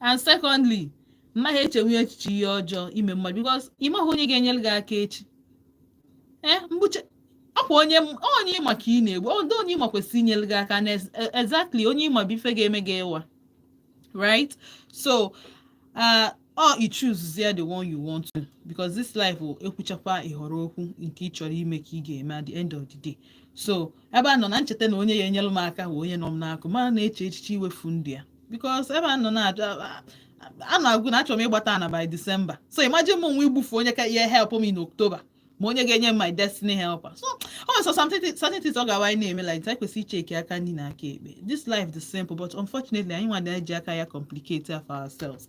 And secondly, mmaghị echenwe echiche ihe ọjọọ ime mmadụ, because ị maghị onye ga-enyere gị aka echi. Ee, mgbuche ọkwa onye onye ịma ka ị na-egbu ndị onye ịma kwesịrị inyere gị aka na exactly onye ịma bụ ife ga-eme gị ịwa, right? So or you choose there the one you want to, because this life will ekwuchakwa ịhọrọ okwu nke ị chọrọ ime ka ị ga-eme at the end of the day. So ebe a nọ na ncheta na onye ya enyere m aka bụ onye nọ m n'akụ ma na-eche echiche iwefu ndụ ya, because ebe a nọ na a na-agụ na achọrọ m ịgbata ana by December. So imagine m nwe igbufu onye ka ihe help m in October, ma onye ga-enye m my destiny helper. So o nwere some certain things ọ ga-awa anyị na-eme like this, anyị kwesịrị icheki aka nri na aka ekpe. This life is simple, but unfortunately anyị nwa na-eji aka ya complicate ya for ourselves.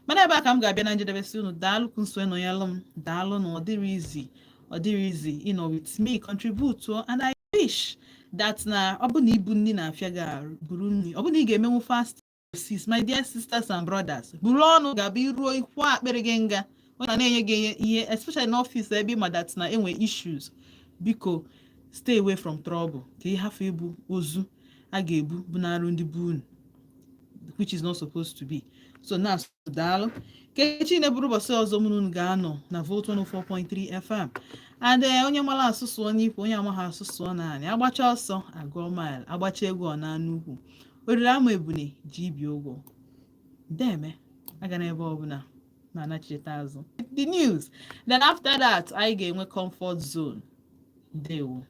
Mana ebe a ka m ga-abịa na njedebe, si unu daalụ nso nọnyelụ m. Daalụ na ọ dịrị easy, ọ dịrị easy ịnọ with me, contribute, and I wish that na ọ bụ na ibu nri na-afịa gị arụ, buru nri. Ọ bụ na ị ga-emenwu fast sis, my dear sisters and brothers, buru ọnụ ga-abụ iruo ikwu akpịrị gị nga onye na-enye gị ihe, especially n'office ebe ị ma that na enwe issues. Biko, stay away from trouble ka ị hafụ ibu ozu a ga-ebu bunarụ ndị bụ unu, which is not supposed to be so. Na daalụ kechi na-eburu ụbọchị ọzọ mụ na unu ga-anọ na Volt 104.3 FM. And onye mara asụ sụọ n'ikwu, onye amaghị asụ sụọ naanị. Agbacha ọsọ agụọ mile, agbacha egwu ọ na-anụ ukwu oriri ama ebune ji ibi ụgwọ. Deme aga n'ebe ọbụla na-anachite azụ the news. Then after that, anyị ga-enwe comfort zone. Ndewo.